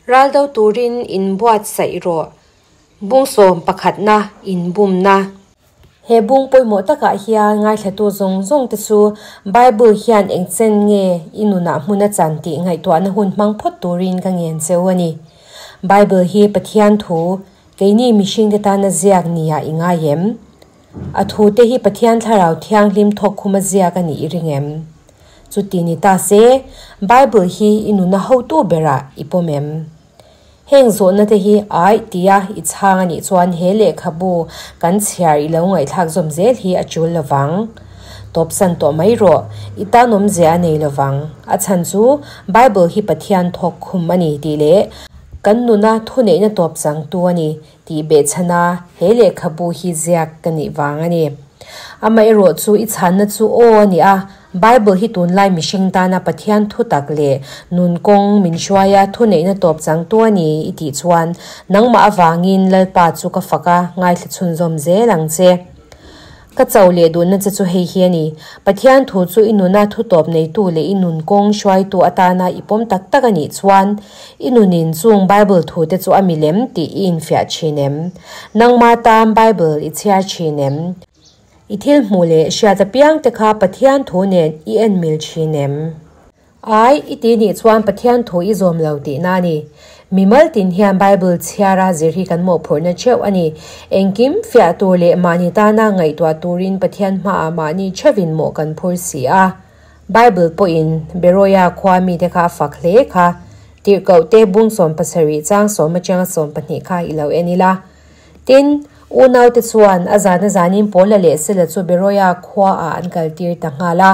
Ral do turin inbuatsaih rawh. Bung sawm pakhatna inbumna. He bung pawimawh takah hian ngaithlatu zawng zawng te chu Bible hian eng chen nge i nunah hmun a chan tih ngaihtuahna hun hmang phawt turin ka ngen cheu a ni. Bible hi Pathian thu, keini mihringte tana ziak nia i ngai em? A thu te hi Pathian thlarau thianghlim thawk khuma ziak a nih i ring em? Chuti ni ta se, Bible hi i nuna hotu berah i pawm em? Heng zawhna te hi ai tia i chhang a nih chuan he lehkhabu kan chhiar i lo ngaihthlak zawm zel hi a tul lovang. Tawpsan tawh mai rawh, i tan awmzia a nei lovang. A chhan chu Bible hi Pathian thawk khum a ni tih leh kan nuna thuneihna tawp changtu a ni tih behchhana he lehkhabu hi ziak ka nih vang a ni. Amaherawh chu i chhanna chu aw a ni a, Bible hi tunlai mihring tana Pathian thu tak leh nun kawng min hruaia thuneihna tawp changtu a ni i tih chuan nangmah avangin Lalpa chu ka fak a, ngaithla chhunzawm zel ang che. Ka cho leh duhna che chu hei hi a ni, Pathian thu chu i nuna thu tawp neitu leh i nun kawng hruaitu atana i pawm tak tak a nih chuan i nunin chung Bible thu te chu a milem tih i infiah thin em? Nangmah tan Bible i chhiar thin em? I thil hmuh leh hriat apiang te kha Pathian thu nen i en mil thin em? Ai, i ti nih chuan Pathian thu i zawm lo tihna a ni. Mimal tin hian Bible chhiara zir hi kan mawhphurhna theuh a ni. Engkim fiah tur leh mahni tana ngaihtuah turin Pathian hmaah mahni theuhin mawh kan phur si a. Bible pawhin Beroia khua mite kha a fak hle kha. Tirhkoh te bung 17 chang sawm atanga 12 kha i lo en ila. Tin, unaute chuan a zan a zanin Paula leh Sila chu Beroia khuaah an kaltir ta nghal a.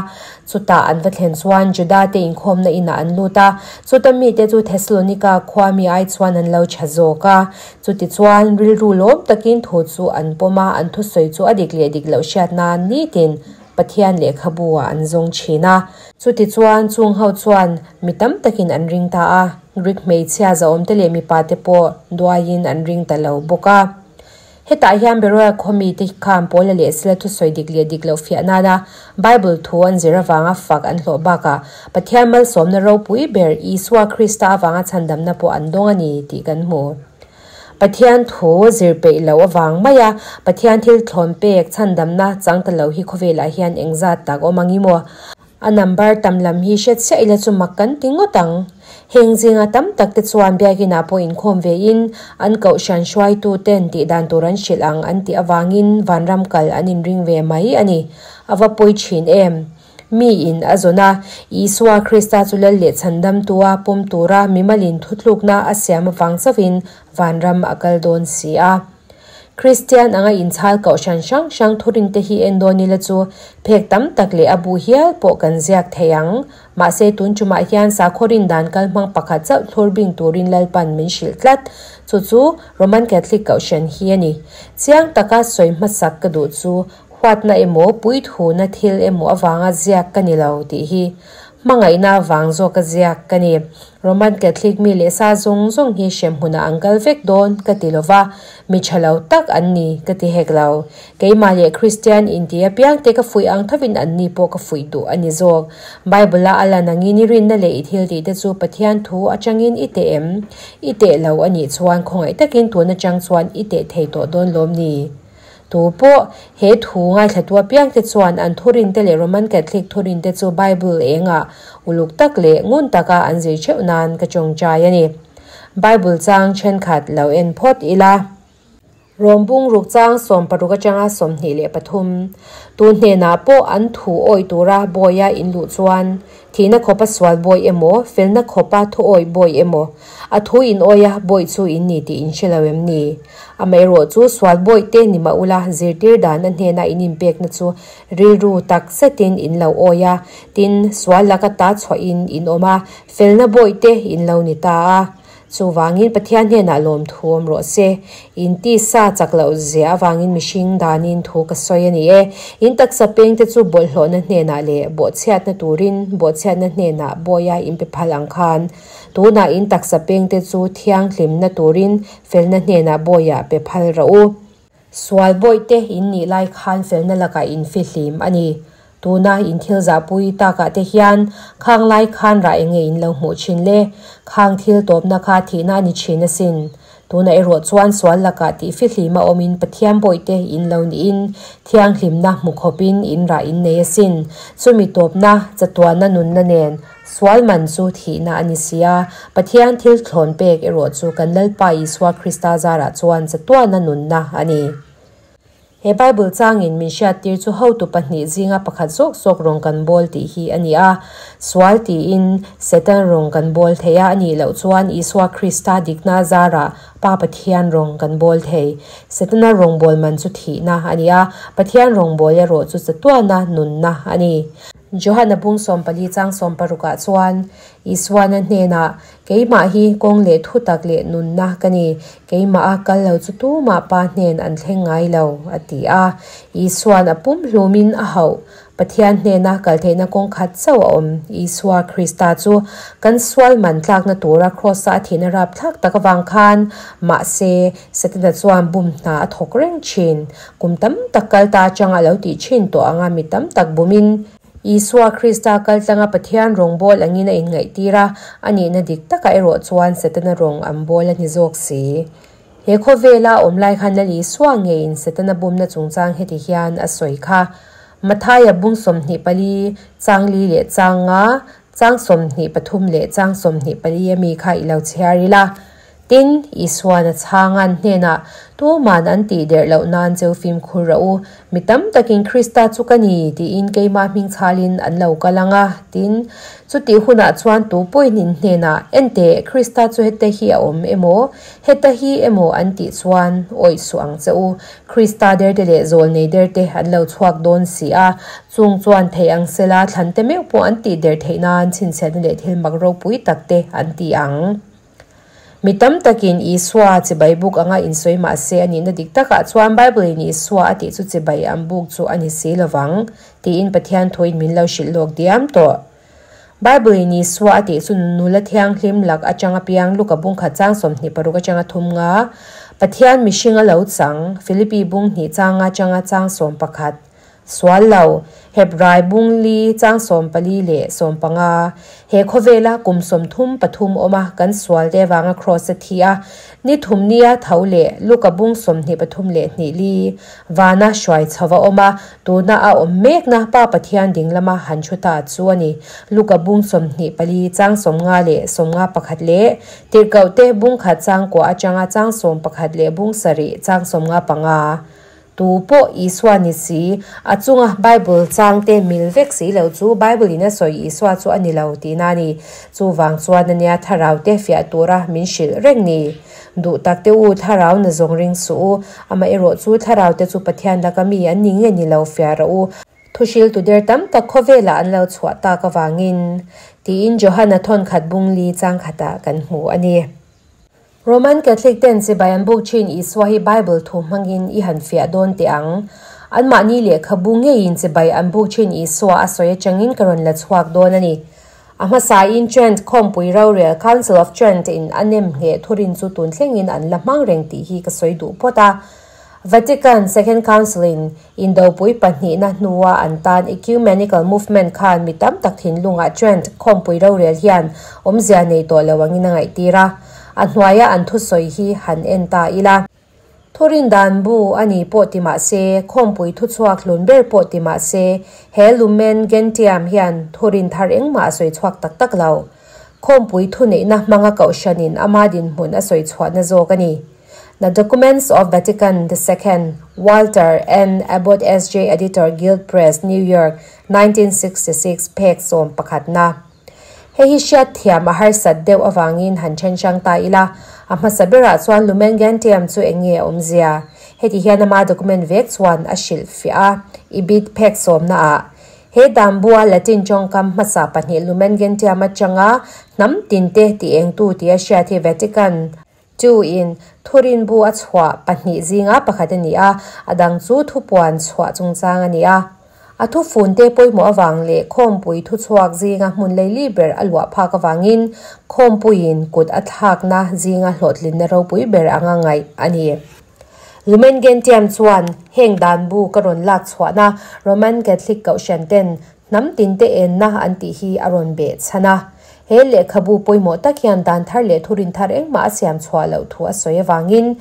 Chutah an va thlen chuan Juda te inkhawmna inah an lut a, chuta mite chu Thesalonika khua mi ai chuan an lo tha zawk a. Chutichuan, rilru lawm takin thu chu an pawm a, an thusawi chu a dik leh dik loh hriat nan nitin Pathian lehkhabu-ah an zawng thin a. Chutichuan, chung ho chuan mi tam takin an ring ta a, Greek hmeichhia zahawmte leh mipate pawh duaiin an ring ta lo bawk a. Hetah hian Beroia khaw mite khan Paula leh Sila thusawi dik leh dik loh fiah nana Bible thu an zir avanga fak an hlawh bakah Pathian malsawmna ropui ber Isua Krista avanga chhandamna pawh an dawng a ni tih kan hmu. Pathian thu zir peih loh avang mai a, Pathian thil thlawn pek chhandamna chang ta lo hi khawvelah hian engzat tak awm ang i maw? A number tam lam hi hriat chiah ila chu mak kan ti ngawt ang. Heng zinga tam tak te chuan biakinah pawh inkhawm ve in an kohhran hruaitu ten tih dan tur an hrilh ang an tih avangin vanram kal an inring ve mai a ni. A va pawi thin em? Mi in a zawn a, Isua Krista chu lal leh chhandamtua pawm tura mimalin thutlukna a siam avang chauhin vanram a kal dawn si a. Kristian anga inchhal kohhran hrang hrang thurinte hi en dawn ila chu phek tam tak leh a bu hial pawh kan ziak thei ang. Mahse tun tumah hian sakhaw rindan kal hmang pakhat chauh thlur bing turin Lalpan min hrilh tlat. Chu chu Roman Catholic kohhran hi a ni. Chiang taka sawi hmasak ka duh chu Huatna emaw, puithuna thil emaw avanga ziak ka ni lo tih hi hmangaihna avang zawka ziak ka ni. Roman Catholic mi leh sa zawng zawng hi hremhmunah an kal vek dawn ka ti lo va, mi tha lo tak an ni ka ti hek lo. Keimah leh Kristian inti apiangte ka fuih ang thovin an ni pawh ka fuih duh a ni zawk. Bible-a a lan angin i rinna leh i thil tihte chu Pathian thu atangin i teh em? I teh lo a nih chuan khawngaih takin tun atang chuan i teh thei tawh dawn lawm ni? Tu pawh he thu ngaithlatu apiangte chuan an thurinte leh Roman Catholic thurinte chu Bible engah uluk tak leh ngun taka an zir theuh nan ka tawngtai a ni. Bible chang thenkhat lo en phawt ila. Rom bung ruk chang 60 atanga 23. Tu hnenah pawh an thu awih tura bawia in luh chuan thihna khawpa sual bawi emaw, felna khawpa thu awih bawi emaw, a thu in awia bawi chu in ni tih in hre lo em ni? Amaherawh chu sual bawi te ni mah ula, zirtir dan a hnena in inpekna chu rilru tak zetin in lo awi a, tin, sual laka ta chhuahin in awm a, felna bawi te in lo ni ta a. Chuvangin Pathian hnenah lawmthu awm rawh se. In tisa chak loh zia avangin mihring danin thu ka sawi a ni e. In taksa pengte chu bawlhhlawhna hnenah leh bawhchhiatna turin bawhchhiatna hnenah bawia in pe phal ang khan tunah in taksa pengte chu thianghlimna turin felna hnenah bawia pe phal rawh u. Sual bawihte in nih lai khan felna lakah in fihlim a ni. Tuna in thil zahpui takah te hian khang lai khan rah eng nge in lo hmuh thin le? Khang thil tawpna kha thihna a ni thin asin. Tuna erawh chuan sual lakah tih fihlim a awmin Pathian bawihte in lo niin thianghlimna hmu khawpin in rah in nei asin. Chumi tawpna, chatuanna nunna nen sual man chu thihna a ni si a, Pathian thil thlawn pek erawh chu kan Lalpa Isua Krista zarah chuan chatuanna nunna a ni. He Bible changin min hriattir chu hotu pahnih zinga pakhat zawk zawk rawng kan bawl tih hi a ni a. Sual tiin Satan rawng kan bawl thei a, a nih loh chuan Isua Krista dikna zarah Pa Pathian rawng kan bawl thei. Setana rawngbâwl man chu thihna a ni a, Pathian rawngbâwl erawh chu chatuana nunna a ni. Johana bung 14 chang 60 ah chuan Isuana hnenah, Keimah hi kawng leh thutak leh nunna ka ni, keimah a kal lo chu tumah Pa hnen an thleng ngai lo, a ti a. Isua'n a pumhlumin a hauh. Pathian hnena kal theihna kawng khat chauh a awm. Isua Krista chu kan sual man tlakna tura Kraws-a a thihna rapthlak tak avang khan, mahse, Setana chuan bum hna a thawk reng thin. Kum tam tak kal ta atanga a lo tih thin tawh anga mi tam tak bumin, Isua Krista kaltlanga Pathian rawngbâwl angin a inngaihtir a, a nihna dik takah erawh chuan Setana rawng an bâwl a ni zawk si. He khawvela a awm lai khan Lal Isua ngeiin Setana bumna chungchang heti hian a sawi kha, Mathaia bung 24, chang li leh chang nga, chang 23 leh chang 24 a mi kha i lo chhiar ila. Tin, Isuan a chhang an hnenah, Tuman an tih derh loh nan cheu fimkhur rawh u, mi tam takin Krista chu ka ni, tiin keimah hming chhalin an lo kal ang a. Tin, chutih hunah chuan tu pawhin in hnenah, Enteh, Krista chu heta hi a awm emaw, heta hi emaw an tih chuan awih suh ang che u. Krista derte leh zawlnei derte an lo chhuak dawn si a, chung chuan theih ang sela thlante meuh pawh an tih der theih nan chhinchhiatna leh thil mak ropui takte an ti ang. Mi tam takin Isua chibai buk anga insawi mah se a nihna dik takah chuan Bible-in Isua a tih chu chibai an buk chu a ni si lovang, tiin Pathian thuin min lo hrilh lawk diam tawh. Bible-in Isua a tih chu nula thianghlim lak atanga piang Luka bung khat chang 26 atanga thum nga, Pathian mihring a lo chang, Philippi bung hnih chang atanga chang 11. Sual lo, Hebrai bung li chang 14 leh 15, He khawvela kum 33 awma kan sual te avanga Kraws a thi a, ni thum nia tho leh Luka bung 23 leh hnih li, Vana hruai chho a awm a, tuna a awm mekna Pa Pathian ding lama han thu ta chu a ni. Luka bung 24 chang 50 leh 51 leh Tirhkohte bung khat chang kua atanga chang 11 leh bung sarih chang 55. Tu pawh Isua ni si, a chunga Bible changte mil vek si lo chu Bible-in a sawi Isua chu a ni lo tihna a ni. Chuvang chuan a nia thlarau te fiah tura min hrilh reng ni. Duh tak te u, thlarau na zawng ring suh u. Amaherawh chu thlarau te chu Pathian laka mi an ni nge ni lo fiah rawh u. Thuhriltu der tam tak khawvelah an lo chhuah tak avangin, tiin Johana thawnkhat bung li chang khatah kan hmu a ni. Roman Catholic ten chibai an buk thin Isua hi Bible thu hmangin i han fiah dawn teh ang. Anmahni lehkhabu ngeiin chibai an buk thin Isua a sawi atangin ka rawn la chhuak dawn a ni. A hmasain Trent khawmpui rorel Council of Trent in a nem ngheh thurin chu tun thlengin an la hmang reng tih hi ka sawi duh phawt a. Vatican Second Council in Indopui pahnihna hnua an tan Ecumenical Movement khan mi tam tak thinlungah Trent khawmpui rorel hian awmzia nei tawh lo angin a ngaihtir a. A hnuaia an thusawi hi han en ta ila. Thurin dan bu a ni pawh ti mah se, khawmpui thuchhuak hlun ber pawh ti mah se, he Lumen Gentium hian thurin thar engmah a sawi chhuak tak tak lo. Khawmpui thuneihna hmanga kohhranin ama dinhmun a sawi chhuahna zawk a ni. The Documents of Vatican II, Walter N. Abbott SJ Editor Guild Press, New York, 1966, phek 11 na. Hei hi hriat thiam a harsat deuh avangin han then hrang ta ila, a hmasa berah chuan Lumen Gentium chu eng nge a awmzia? Heti hian ama document vek chuan a hrilh fiah a, ibid phek sawmna ah. He dambua Latin tawngkam hmasa pahnih Lumen Gentium atanga hnam tinte tih engtu tih a hriat hi Vatican Two in thurin bu a chhuah pahnih zinga pakhat a ni a, a dang chu thupuan chhuah chungchang a ni a. A thufunte pawimawh avang leh khawmpui thuchhuak zinga hmun leili ber a luah phak avangin khawmpuiin kut a thlakna zinga hlawhtlinna ropui ber anga ngaih a ni. Lumen Gentium chuan heng dan bu ka rawn lak chhuahna Roman Catholic Kohhran ten hnam tinte enna an tih hi a rawn beh chhan a. He lehkhabu pawimawh tak hian dan thar leh thurin thar engmah a siam chhuah loh thu a sawi avangin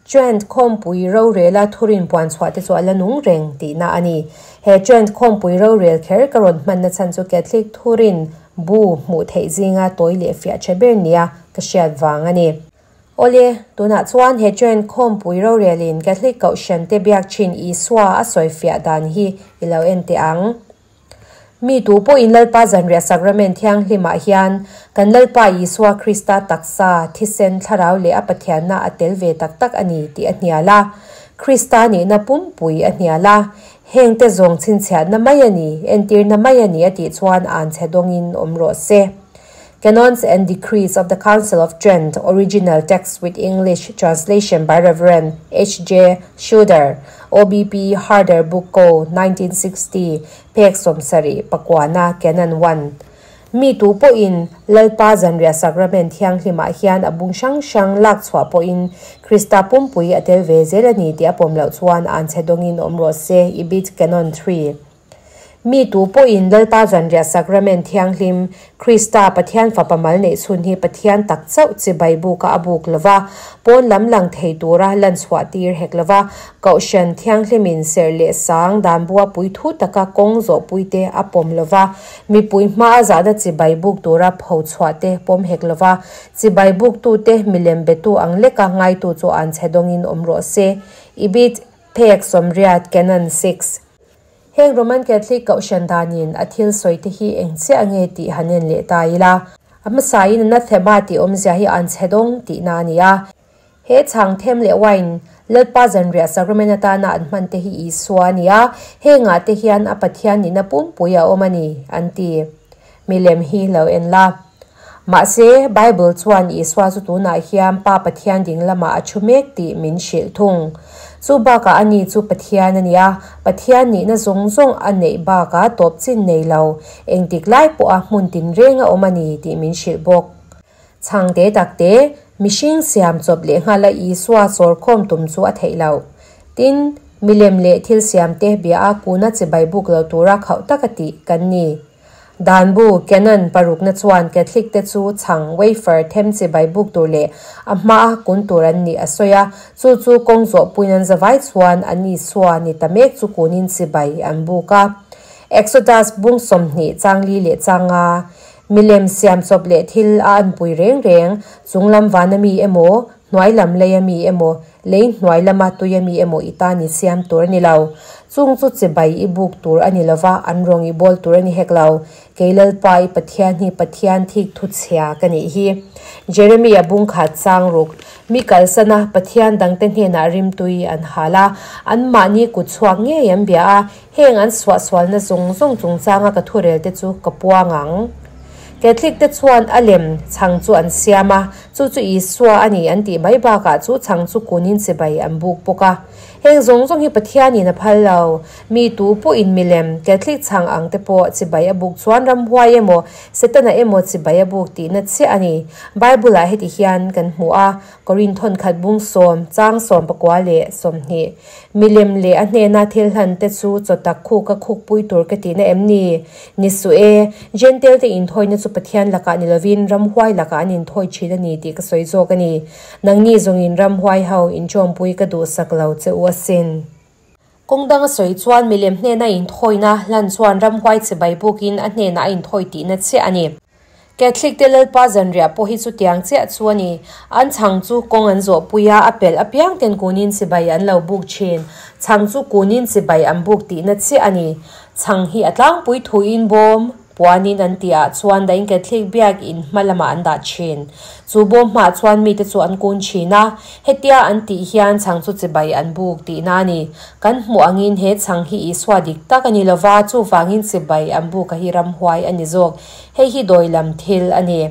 Trent khawmpui rorela thurin puan chhuah te chu a la nung reng tihna a ni. He Trent khawmpui rorel kher ka rawn hmanna chhan chu Catholic thurin bu hmuh theih zinga tawi leh fiah tha ber nia ka hriat vang a ni. Awle, tunah chuan he Trent khawmpui rorelin Catholic Kohhran te biak thin Isua a sawi fiah dan hi i lo en teh ang. Mi tu pawhin Lalpa Zanriah Sacrament thianghlimah hian kan Lalpa Isua Krista taksa, thisen, thlarau leh a Pathianna a tel ve tak tak a ni tih a hnial a. Krista nihna pumpui a hnial a. Hengte zawng chhinchhiatna mai a ni, entirna mai a ni a tih chuan an chhe dawngin awm rawh se. Canons and Decrees of the Council of Trent, original text with English translation by Rev. H. J. Schroeder, OBP Harder Book Co., 1960, phek 74 Canon 1. Mi tu pawhin Lalpa Zanriah Sacrament thianghlimah hian a bung hrang hrang lak chhuah pawhin Krista pumpui a tel ve zel a ni tih a pawm loh chuan an chhe dawngin awm rawh se, Ibid Canon 3. Mi tu pawhin Lalpa Zanriah Sacrament thianghlim, Krista Pathian Fapa mal neih chhun hi Pathian tak chauh chibai buka a buk lova, pawn lam lang thei tura lan chhuah tir hek lova, Kohhran thianghlimin serh leh sang dan bua pui thu taka kawng zawhpui te a pawm lova, mipui hma a zahna chibai buk tura pho chhuah te pawm hek lova, chibai buktute milem betu ang leka ngaitu chu an chhe dawngin awm rawh se. Ibid. Phek 80 Canon 6. Heng Roman Catholic Kohhran danin a thil sawi te hi eng chiah nge tih han en leh ta ila. A hmasain anathema tih awmzia hi an chhe dawng tihna a ni a. He chhang them leh wine, Lalpa Zanriah Sacrament atana an hman te hi Isua a ni a, hengah te hian a Pathian nihna pumpui a awm a ni, an ti. Milem hi lo en la. Mahse, Bible chuan Isua chu tunah hian Pa Pathian ding lamah a thu mek tih min hrilh thung. Chu bakah ani chu Pathian a ni a, Pathian nihna zawng zawng a neih bakah tawp chin nei lo, engtik lai pawha hmun tinreng a awm a ni tih min hrilh bawk. Chhang te tak te, mihring siam chawp leh nghala Isua sawrkhawm tum chu a theih loh. Tin, milem leh thil siam te bia a kuna chibai buk lo tura khauh taka tih kan ni. Dan bu, Canon, parukna chuan Catholic te chu chhang, wafer, them chibai buk tur leh a hmaa kun tur an nih a sawi a, chu chu kawng zawh puiin an zavai chuan an Isua ni ta mek chu kunin chibai an buk a. Exodus bung 20 changli leh changa milem siam chawp leh thil a anpui reng reng, chunglam vana mi emaw, hnuai lam leia mi emaw, lei hnuai lama tuia mi emaw i tan i siam tur a ni lo. Chung chu chibai i buk tur a ni lova, an rawng i bawl tur a ni hek lo. Kei Lalpa i Pathian hi Pathian thik thu chhia ka nih hi. Jeremia bung khat chang ruk. Mi kalsana Pathian dangte hnenah rimtui an hal a, anmahni kut chhuak ngei an bia a, heng an suahsualna zawng zawng chungchanga ka thurel te chu ka puang ang. Catholic te chuan a lem chhang chu an siam a, chu chu Isua a ni an tih mai bakah chu chhang chu kunin chibai an buk bawk a. Heng zawng zawng hi Pathianin a phal lo. Mi tu pawhin milem, Catholic chhang ang te pawh chibai a buk chuan ramhuai emaw, Setana emaw chibai a buk tihna chiah a ni. Bible-ah heti hian kan hmu a, Korinthon khat bung 10, chang 19 leh 20. Milem leh a hnena thil hlan te chu chawtak khuk a khukpui tur ka tihna em ni? Ni suh e, Jentail te inthawina chu Pathian lakah ni lovin ramhuai lakah an inthawi thin a ni tih ka sawi zawk a ni. Nangni zawngin ramhuai ho inchawmpui ka duhsak lo che u asin. Kawng dang a sawi chuan milem hnena inthawina hlan chuan ramhuai chibai bukin a hnenah a inthawi tihna chiah a ni. Catholic te Lalpa Zanriah pawh hi chutiang chiah chu a ni. An chhang chu kawng an zawhpui a, a pelh apiang ten kunin chibai an lo buk thin. Chhang chu kunin chibai an buk tihna chiah a ni. Chhang hi a tlangpui thuin bawm, puanin an tihah chuan dahin Catholic biak in hma lamah an dah thin. Chu bawm hmaah chuan mite chu an kun thin a, hetia an tih hian chhang chu chibai an buk tihna a ni. Kan hmuh angin he chhang hi Isua dik tak a ni lova, chuvangin chibai an buk a hi ramhuai a ni zawk. Hei hi dawi lam thil a ni.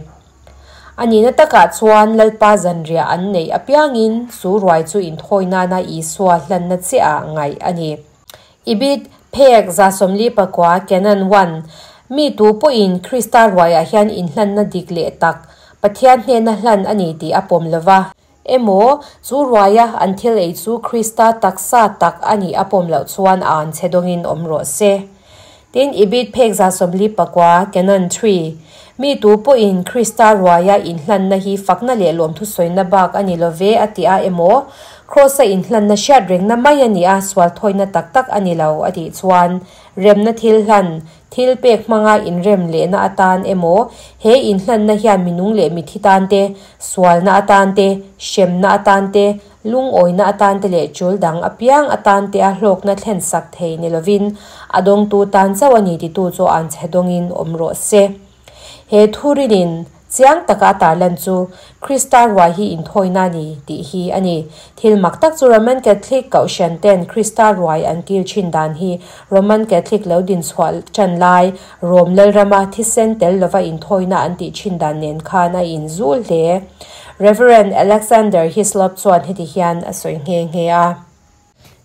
A nihna takah chuan Lalpa Zanriah an neih apiangin chu ruai chu inthawi nana Isua hlanna chiah ah ngaih a ni. Ibid. Phek 149 Canon 1 Mi tu pawhin Krista ruaiah hian inhlanna dik leh tak, Pathian hnena hlan a ni tih a pawm lova. Emaw, chu ruaia an thil ei chu Krista taksa tak a nih a pawm loh chuan a an chhe dawngin awm rawh se. Tin, Ibid phek 49, Canon xii, Mi tu pawhin Krista ruaia inhlanna hi fakna leh lawmthusawina bak a ni lo ve a ti a emaw, Kraws-a inhlanna hriat rengna mai a ni a, sual thawina tak tak a ni lo a tih chuan remna thil hlan, thil pek hmanga inrem lehna atan emaw, he inhlanna hian minung leh mithi tan te, sualna atan te, hremna atan te, Lungawina atan te leh tul dang apiang atan te a hlawkna thlen sak thei ni lovin a dawngtu tan chauh a ni titu chu an chhe dawngin awm rawh se. He thurinin chiang taka a tarlan chu Krista ruai hi inthawina a ni tih hi a ni. Thil mak tak chu Roman Catholic Kohhran ten Krista ruai an kil thin dan hi Roman Catholic lo dinchhuah tan lai Rom Lalrama thisen tel lova inthawina an tih thin dan nen khan a inzul hle. Rev. Alexander Hislop chuan heti hian a sawi nghe nghe a.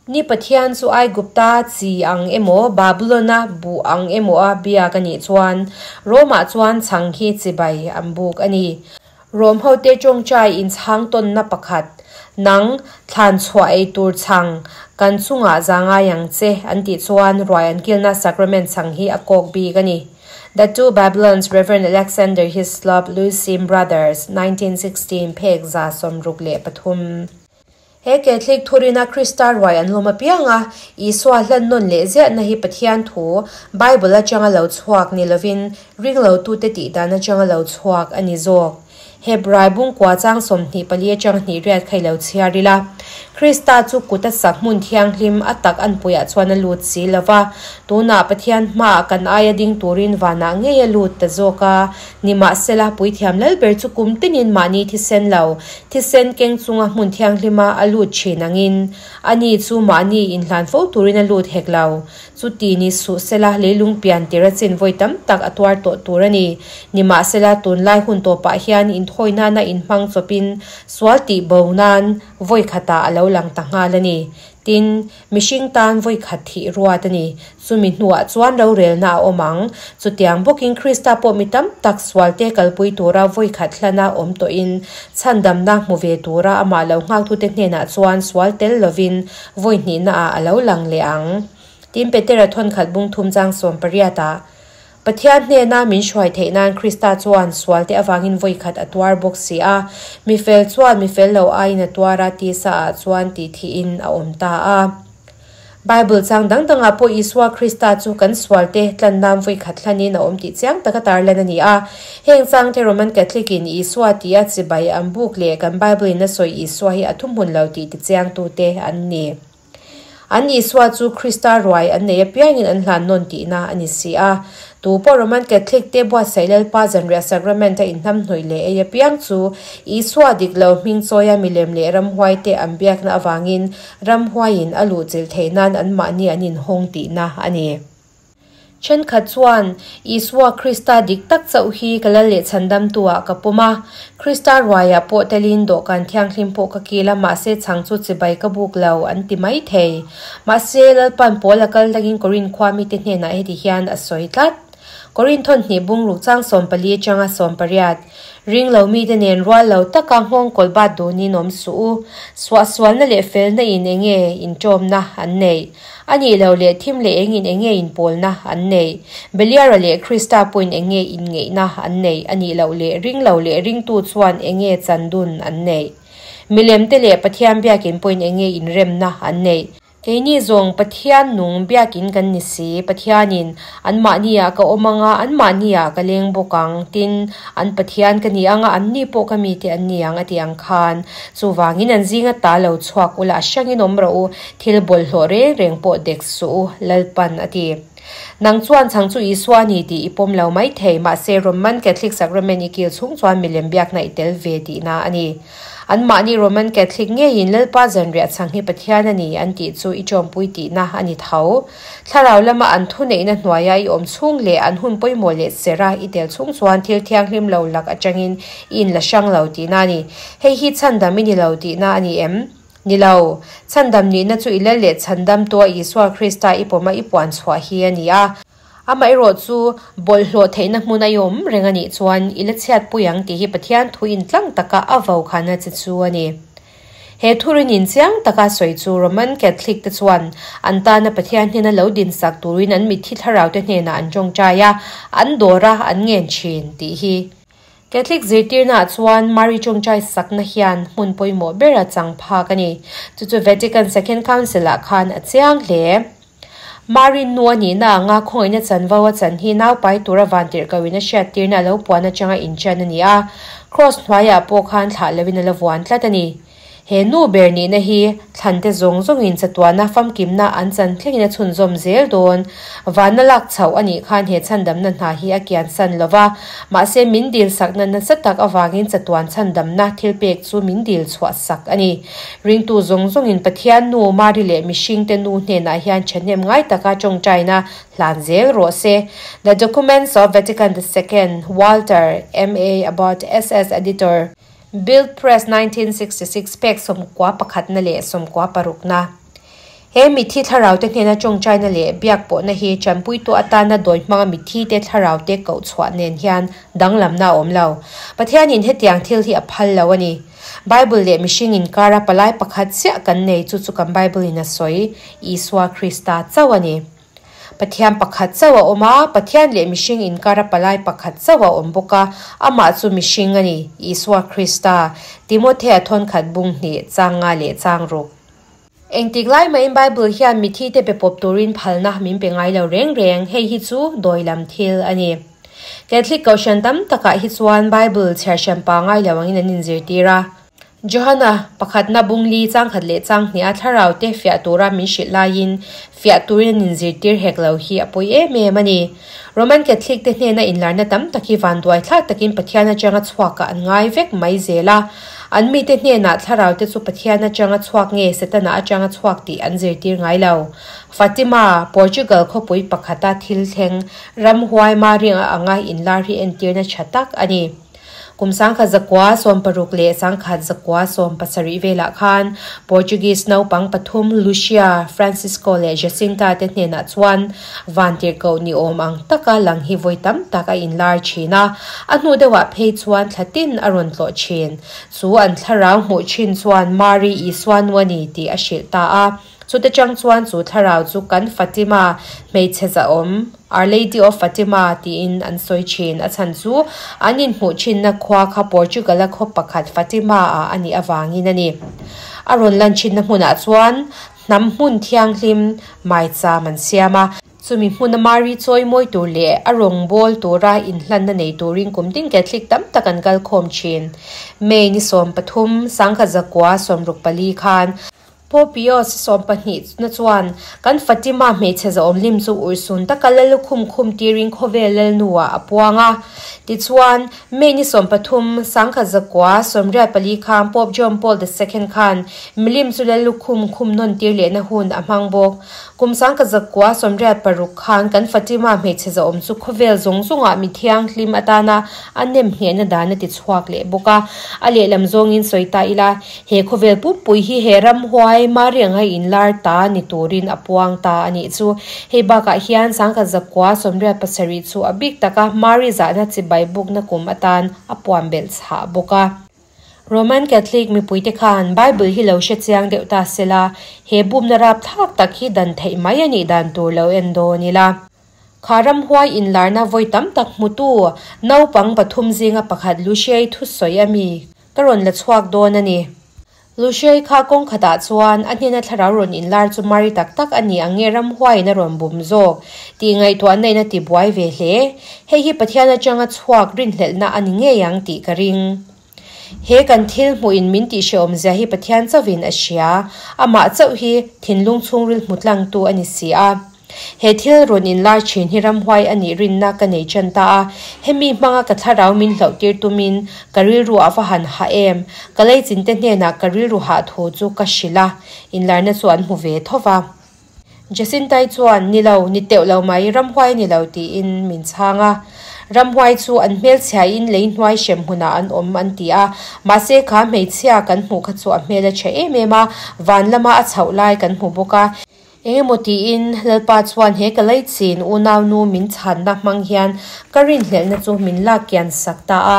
Ni Pathian chu Aigupta chi ang emaw, Babulona buh ang emaw a biak a nih chuan, Rome-ah chuan chhang hi chibai an buk a ni. Rome hote tawngtai inchhang tawnna pakhat, Nang, thlan chhuah ei tur chhang, kan chungah za ngai ang che, an tih chuan ruai an kilna sacrament chhang hi a kawk bik a ni. The Two Babylons, Rev. Alexander Hislop, Lewisham Brothers, 1916, phek 63. He Catholic thurina Krista ruai an lawm apiang a, Isua hlan nawn leh ziahna hi Pathian thu, Bible atanga lo chhuak ni lovin ringlotute tih dan atanga lo chhuak a ni zawk. Hebrai bungkua chang 24 atanga hnih riat kha i lo chhiar ila. Krista chu kut a sak hmun thianghlim a tak anpuiah chuan a lut si lo va, tunah Pathian hmaah kan aia ding turin vanah ngei a lut ta zawk a. Nimahsela, Puithiam Lalber chu kum tinin mahni thisen lo, thisen keng chunga hmun thianghlima a lut thin angin, ani chu mahni inhlan fo turin a lut hek lo. Chuti ni suh sela, leilung pian tir a chin vawi tam tak a tuar tawh tur a ni. Nimahsela, tunlai hun tawpah hian inthawi nana inhmang chawpin sual tih bo nan vawi khatah a lo lang ta nghal a ni. Tin, mihring tan vawi khat thih ruat a ni. Chumi hnuah chuan rorelna a awm ang. Chutiang bawkin Krista pawh mi tam tak sualte kalpui tura vawi khat hlana awm tawhin chhandamna hmu ve tura amah lo nghaktute hnenah chuan sual tel lovin vawi hnihnaah a lo lang leh ang. Tin, Petera thawnkhat bung thum chang 18 ah, Pathian hnena min hruai theih nan Krista chuan sualte avangin vawi khat a tuar bawk si a, mi fel chuan mi fel lo aiin a tuar a, tisa ah chuan tih thihin a awm ta a. Bible chang dang dangah pawh Isua Krista chu kan sualte tlan nan vawi khat hlanin a awm tih chiang taka tarlan a ni a. Heng changte Roman Catholic in Isua tia chibai an buk leh kan Bible in a sawi Isua hi a thuhmun lo tih tichiangtute an ni. An Isua chu Krista ruai an nei apiangin an hlan nawn tihna a ni si a. Tu pawh Roman Catholic te buatsaih Lalpa zanriah sacrament a inhnamhnawih leh ei apiang chu Isua dik lo hming chawia milem leh ramhuaite an biakna avangin ramhuaiin a luhchilh theih nan anmahni an inhawng tihna a ni. Thenkhat chuan, Isua Krista dik tak chauh hi ka lal leh chhandamtu-ah ka pawm a. Krista ruaiah pawh telin dawhkan thianghlim pawh ka kil a, mahse chhang chu chibai ka buk lo, an ti mai thei. Mahse, Lalpan Paul a kal dangin Korinth khua mite hnenah heti hian a sawi tlat. Korinth thawn hnih bungruk chang 14 atanga 18. Ring lo mite nen rual lo taka nghawng kawl bat dunin awm suh u. Suahsualna leh felna in enge inṭawmna an neih? A nih loh leh thim leh engin enge inpawlna an neih? Beliara leh Krista pawhin enge inngeihna an neih? A nih loh leh ring lo leh ringtu chuan enge chandun an neih? Milemte leh Pathian biakin pawhin enge inremna an neih? Keini zawng Pathian nung biakin kan ni si, Pathianin anmahniah ka awm anga, anmahniah ka leng bawk ang, tin, an Pathian ka ni anga, anni pawh ka mite an ni ang a ti ang khan. Chuvangin an zinga ta lo chhuak ula, a hrangin awm rawh u, Thil bawlhhlawh reng reng pawh dek suh u, Lalpan a ti. Nang chuan chhang chu Isua a ni tih i pawm lo mai thei, mahse Roman Catholic Sacrament i kil chhung chuan milem biakna i tel ve tihna a ni. Anmahni Roman Catholic ngeiin Lalpa zanriah chhang hi Pathian a ni an tih chu i tawmpui tihna a ni tho. Thlarau lama an thuneihna hnuaia i awm chhung leh an hun pawimawh leh sera i tel chhung chuan thil thianghlim lo lak atangin i inla hrang lo tihna a ni. Hei hi chhandam i ni lo tihna a ni em? Ni lo, chhandam nihna chu i lal leh chhandamtua Isua Krista i pawma i puan chhuah hi a ni a. Amaherawh chu, bawlhhlawh theihna hmun a i awm reng a nih chuan i la chhiatpui ang tih hi Pathian thu intlang taka a vo khana che chu a ni. He thurinin chiang taka sawi chu Roman Catholic te chuan an tana Pathian hnena lo dinsak turin an mitthi thlarau te hnenah an tawngtai a, an dawr a, an ngen thin tih hi. Catholic zirtirnaah chuan Mary tawngtai sakna hian hmun pawimawh ber a chang phak a ni. Chu chu Vatican Second Council-ah khan a chiang hle. Mary nu a nihna anga khawngaihna chanvo a chan hi naupai tura vantirhkohin a hriattirna a lo puan atanga inṭan a ni a, Kraws hnuaiah pawh khan thlah loin a la vuan tlat a ni. He nu ber nihna hi thlante zawng zawngin chatuana famkimna an chan thlengin a chhunzawm zel dawn. Vanna lak chhoh a nih khan he chhandamna hna hi a kiansan lo va, mahse min dil sakna nasa tak avangin chatuan chhandamna thilpek chu min dil chhuah sak a ni. Ringtu zawng zawngin Pathian nu Mari leh mihringte nu hnenah hian thahnem ngai taka tawngtaina hlan zel rawh se. The Documents of Vatican the Second, Walter M. A. Abbott, SS Editor. Bill Press 1966 pek 91 na leh 96 na. He mitthi thlarau te hnena tawngtaina leh biak pawhna hi tanpuitu atana dawi hmanga mitthi te thlarau te koh chhuah nen hian danglamna a awm lo. Pathianin hetiang thil hi a phal lo a ni. Bible leh mihring inkara palai pakhat chiah kan nei chu chu kan Bible in a sawi Isua Krista chauh a ni. Pathian pakhat chauh a awm a, Pathian leh mihring inkara palai pakhat chauh a awm bawk a, amah chu mihring a ni, Isua Krista. Timothea thawnkhat bung hnih, chang nga leh chang ruk. Engtik lai mahin Bible hian mitthi te pe pawp turin phalna min pe ngai lo reng reng, hei hi chu dawi lam thil a ni. Catholic kohhran tam takah hi chuan Bible chhiar hran pa ngai lo angin an inzirtir a. Johana pakhatna bung li chang khat leh chang hnih a thlarau te fiah tura min hrilh laiin fiah turin an inzirtir hek lo hi a pawi em em a ni. Roman Catholic te hnena inlarna tam tak hi vanduai thlak takin Pathian atanga chhuakah an ngai vek mai zel a. An mite hnenah thlarau te chu Pathian atanga chhuak nge Setana atanga chhuak tih an zirtir ngai lo. Fatima, Portugal khawpui pakhata thil thleng ramhuai Maria anga inlar hi entirna tha tak a ni. Kum 1960 leh 1970 velah khan Portuguese naupang pathum Lucia, Francisco leh Jacinta te hnenah chuan vantirhkoh ni awm ang taka lang hi vawi tam tak a inlar thin a, a hnu deuhah phei chuan thlatin a rawn tlawh thin. Chu an thlarau hmuh thin chuan Mari Isua nu a ni tih a hrilh ta a. Chute chang chuan chu thlarau chu kan Fatima hmeichhe zahawm, Our Lady of Fatima, tiin an sawi thin. A chhan chu an inhmuh thinna khua kha Portugal-a khaw pakhat Fatima-ah a nih avangin a ni. A rawn lan thinna hmunah chuan hnam hmun thianghlim maicham an siam a. Chumi hmuna Mari chawi mawi tur leh a rawngbâwl tura inhlanna nei turin kum tin Catholic tam tak an kal khawm thin. May ni 13, 1964 khan Pope Pius 12 na chuan kan Fatima hmeichhe zahawm lim chu urhsun taka la lukhum khum tirin khawvel lalnuah a puang a. Tichuan, May ni 13, 1984 khan Pope John Paul the Second khan milim chu la lukhum khum nawn tir lehna hun a hmang bawk. Kum 1986 khan kan Fatima hmeichhe zahawm chu khawvel zawng zawngah mi thianghlim atana a nem nghehna dan a ti chhuak leh bawk a. A lehlam zawngin sawi ta ila, He khawvel pumpui hi he ramhuai Marianga inlar ta ni turin a puang ta a nih chu. Hei bakah hian 1987 chu a bik taka Mari zahna chibai bukna kum atan a puan belh chhah bawk a. Roman Catholic mipuite khan Bible hi lo hre chiang deuh ta sela, he bumna rapthlak tak hi dan theih mai a nih dan tur lo en dawn ila. Kha ramhuai inlarna vawi tam tak hmutu naupang pathum zinga pakhat Luciei thusawi a mi Ka rawn la chhuak dawn a ni. Lushei kha kawng khatah chuan a hnena thlarau rawn inlar chu Mari tak tak a ni ang nge ramhuaiin a rawn bum zawk tih ngaihtuahna in a ti buai ve hle. Hei hi Pathian atanga chhuak rinhlelhna a ni ngei ang tih ka ring. He kan thil hmuhin min tih hrehawmzia hi Pathian chauhin a hria. Amah chauh hi thinlung chhungril hmu tlangtu a ni si a. He thil rawn inlar thin hi ramhuai a nih rinna ka nei tan ta a, hemi hmanga ka thlarau min hlauh tir tumin ka rilru a va han hah em? Ka leichinte hnenah ka rilru hah thu chu ka hrilh a, inlarna chu an hmu ve tho va. Jacintai chuan, Ni lo, ni teuh lo mai, ramhuai a ni lo tiin min chhang a. Ramhuai chu an hmelchhiain lei hnuai hrem hmunah an awm an ti a, mahse kha hmeichhia kan hmuh kha chu a hmel a tha em em a, van lama a chhoh lai kan hmu bawk a. Engemaw tiin Lalpa chuan he ka leichin unaunu min chhanna hmang hian ka rinhlelhna chu min lak kian sak ta a.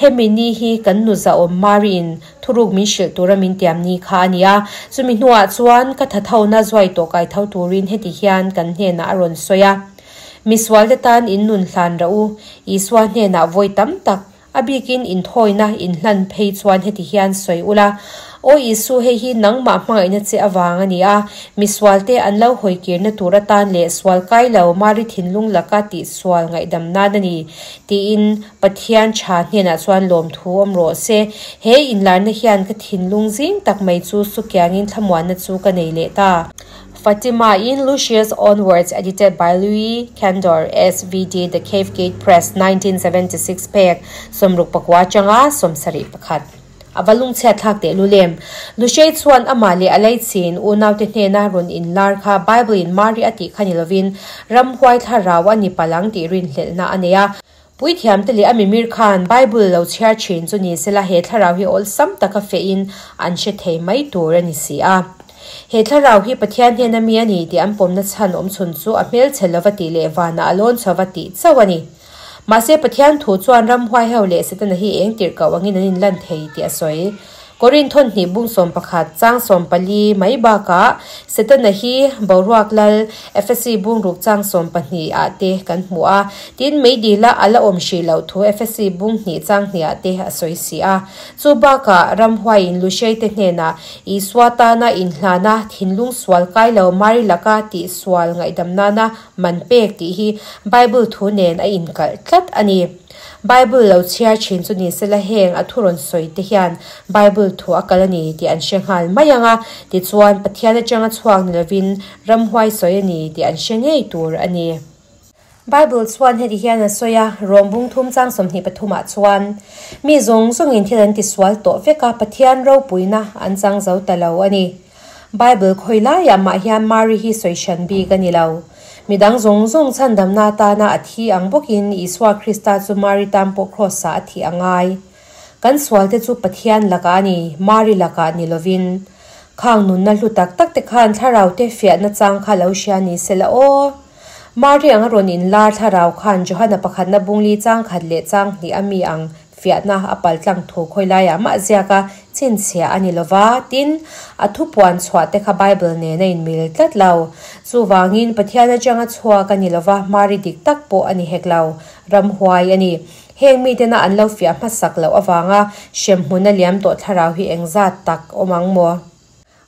Hemi ni hi kan nu zahawm Mari'n thuruk min hrilh tura min tiam ni kha a ni a. Chumi hnuah chuan ka thathona zuai tawh kai tho turin heti hian kan hnenah a rawn sawi a, Misualte tan in nun hlan rah u, Isua hnenah vawi tam tak A bikin inthawina inhlan phei chuan heti hian sawi ula, Aw Isu, hei hi nangmah hmangaihna che avang a ni a, misualte an lo hawikirna tur atan leh sual kai lo Mari thinlung laka tihsual ngaihdam nan a ni, tiin Pathian tha hnenah chuan lawmthu awm rawh se. He inlarna hian ka thinlung zing tak mai chu sukiangin thlamuanna chu ka nei leh ta. Fatima in Lucius Onwards edited by Louis Candor SVD The Cave Gate Press 1976 pek 64 atanga 71 A va lungchhiat thlak teh lu lem. Lushei chuan amah leh a leichin unaute hnena rawn inlar kha Bible in Mari a tih kha ni lovin ramhuai thlarau a ni palh ang tih rinhlelhna a nei a. Puithiamte leh a mimir khan Bible lo chhiar thin chu ni sela he thlarau hi awlsam taka fehin an hre thei mai tur a ni si a. He thlarau hi Pathian hnena mi a ni tih an pawmna chhan awm chhun chu a hmelchhe lova tih leh vanah a lawn chho va tih chauh a ni. Mahse Pathian thu chuan ramhuai ho leh Setana hi eng tirh koh angin an inlan thei tih a sawi. Korin thawnhnih bung 11 chang 14 mai bakah Setana hi boruak lal Efesi bung ruk chang 12 ah te kan hmu a, tin meidila a la awm hrih loh thu Efesi bung hnih chang hnih ah te a sawi si a. Chu bakah ramhuaiin Lushei te hnenah Isua tana inhlana thinlung sual kai lo Mari laka tihsual ngaihdam nana man pek tih hi Bible thu nen a inkalh tlat a ni. Bible lo chhiar thin chu ni sela heng a thu rawn sawi te hian Bible thu a kal a ni tih an hre nghal mai ang a, tichuan Pathian atanga chhuak ni lovin ramhuai sawi a ni tih an hre ngei tur a ni. Bible chuan heti hian a sawi a, Rom bung thum chang 23 ah chuan, Mi zawng zawngin thil an tisual tawh vek a, Pathian ropuina an chang zo ta lo a ni. Bible khawi laiah mah hian Mari hi sawi hran bik a ni lo. Mi dang zawng zawng chhandamna atana a thi ang bawkin Isua Krista chu Mari tan pawh Kraws-ah a thih a ngai. Kan sualte chu Pathian lakah a ni, Mari lakah ni lovin. Khang nunna hlu tak tak te khan thlarau te fiahna chang kha lo hria ni sela aw. Mari anga rawn inlar thlarau khan Johana pakhatna bungli chang khat leh chang hnih a mi ang Fiahna a paltlang thu khawi laiah mah ziak a chhinchhiah a ni lo va, tin, a thupuan chhuah te kha Bible nen a inmil tlat lo. Chuvangin, Pathian atanga chhuak a ni lo va, Mari dik tak pawh a ni hek lo, ramhuai a ni. Heng mitena an lo fiah hmasak loh avanga hremhmun a liam tawh thlarau hi engzat tak awm ang maw?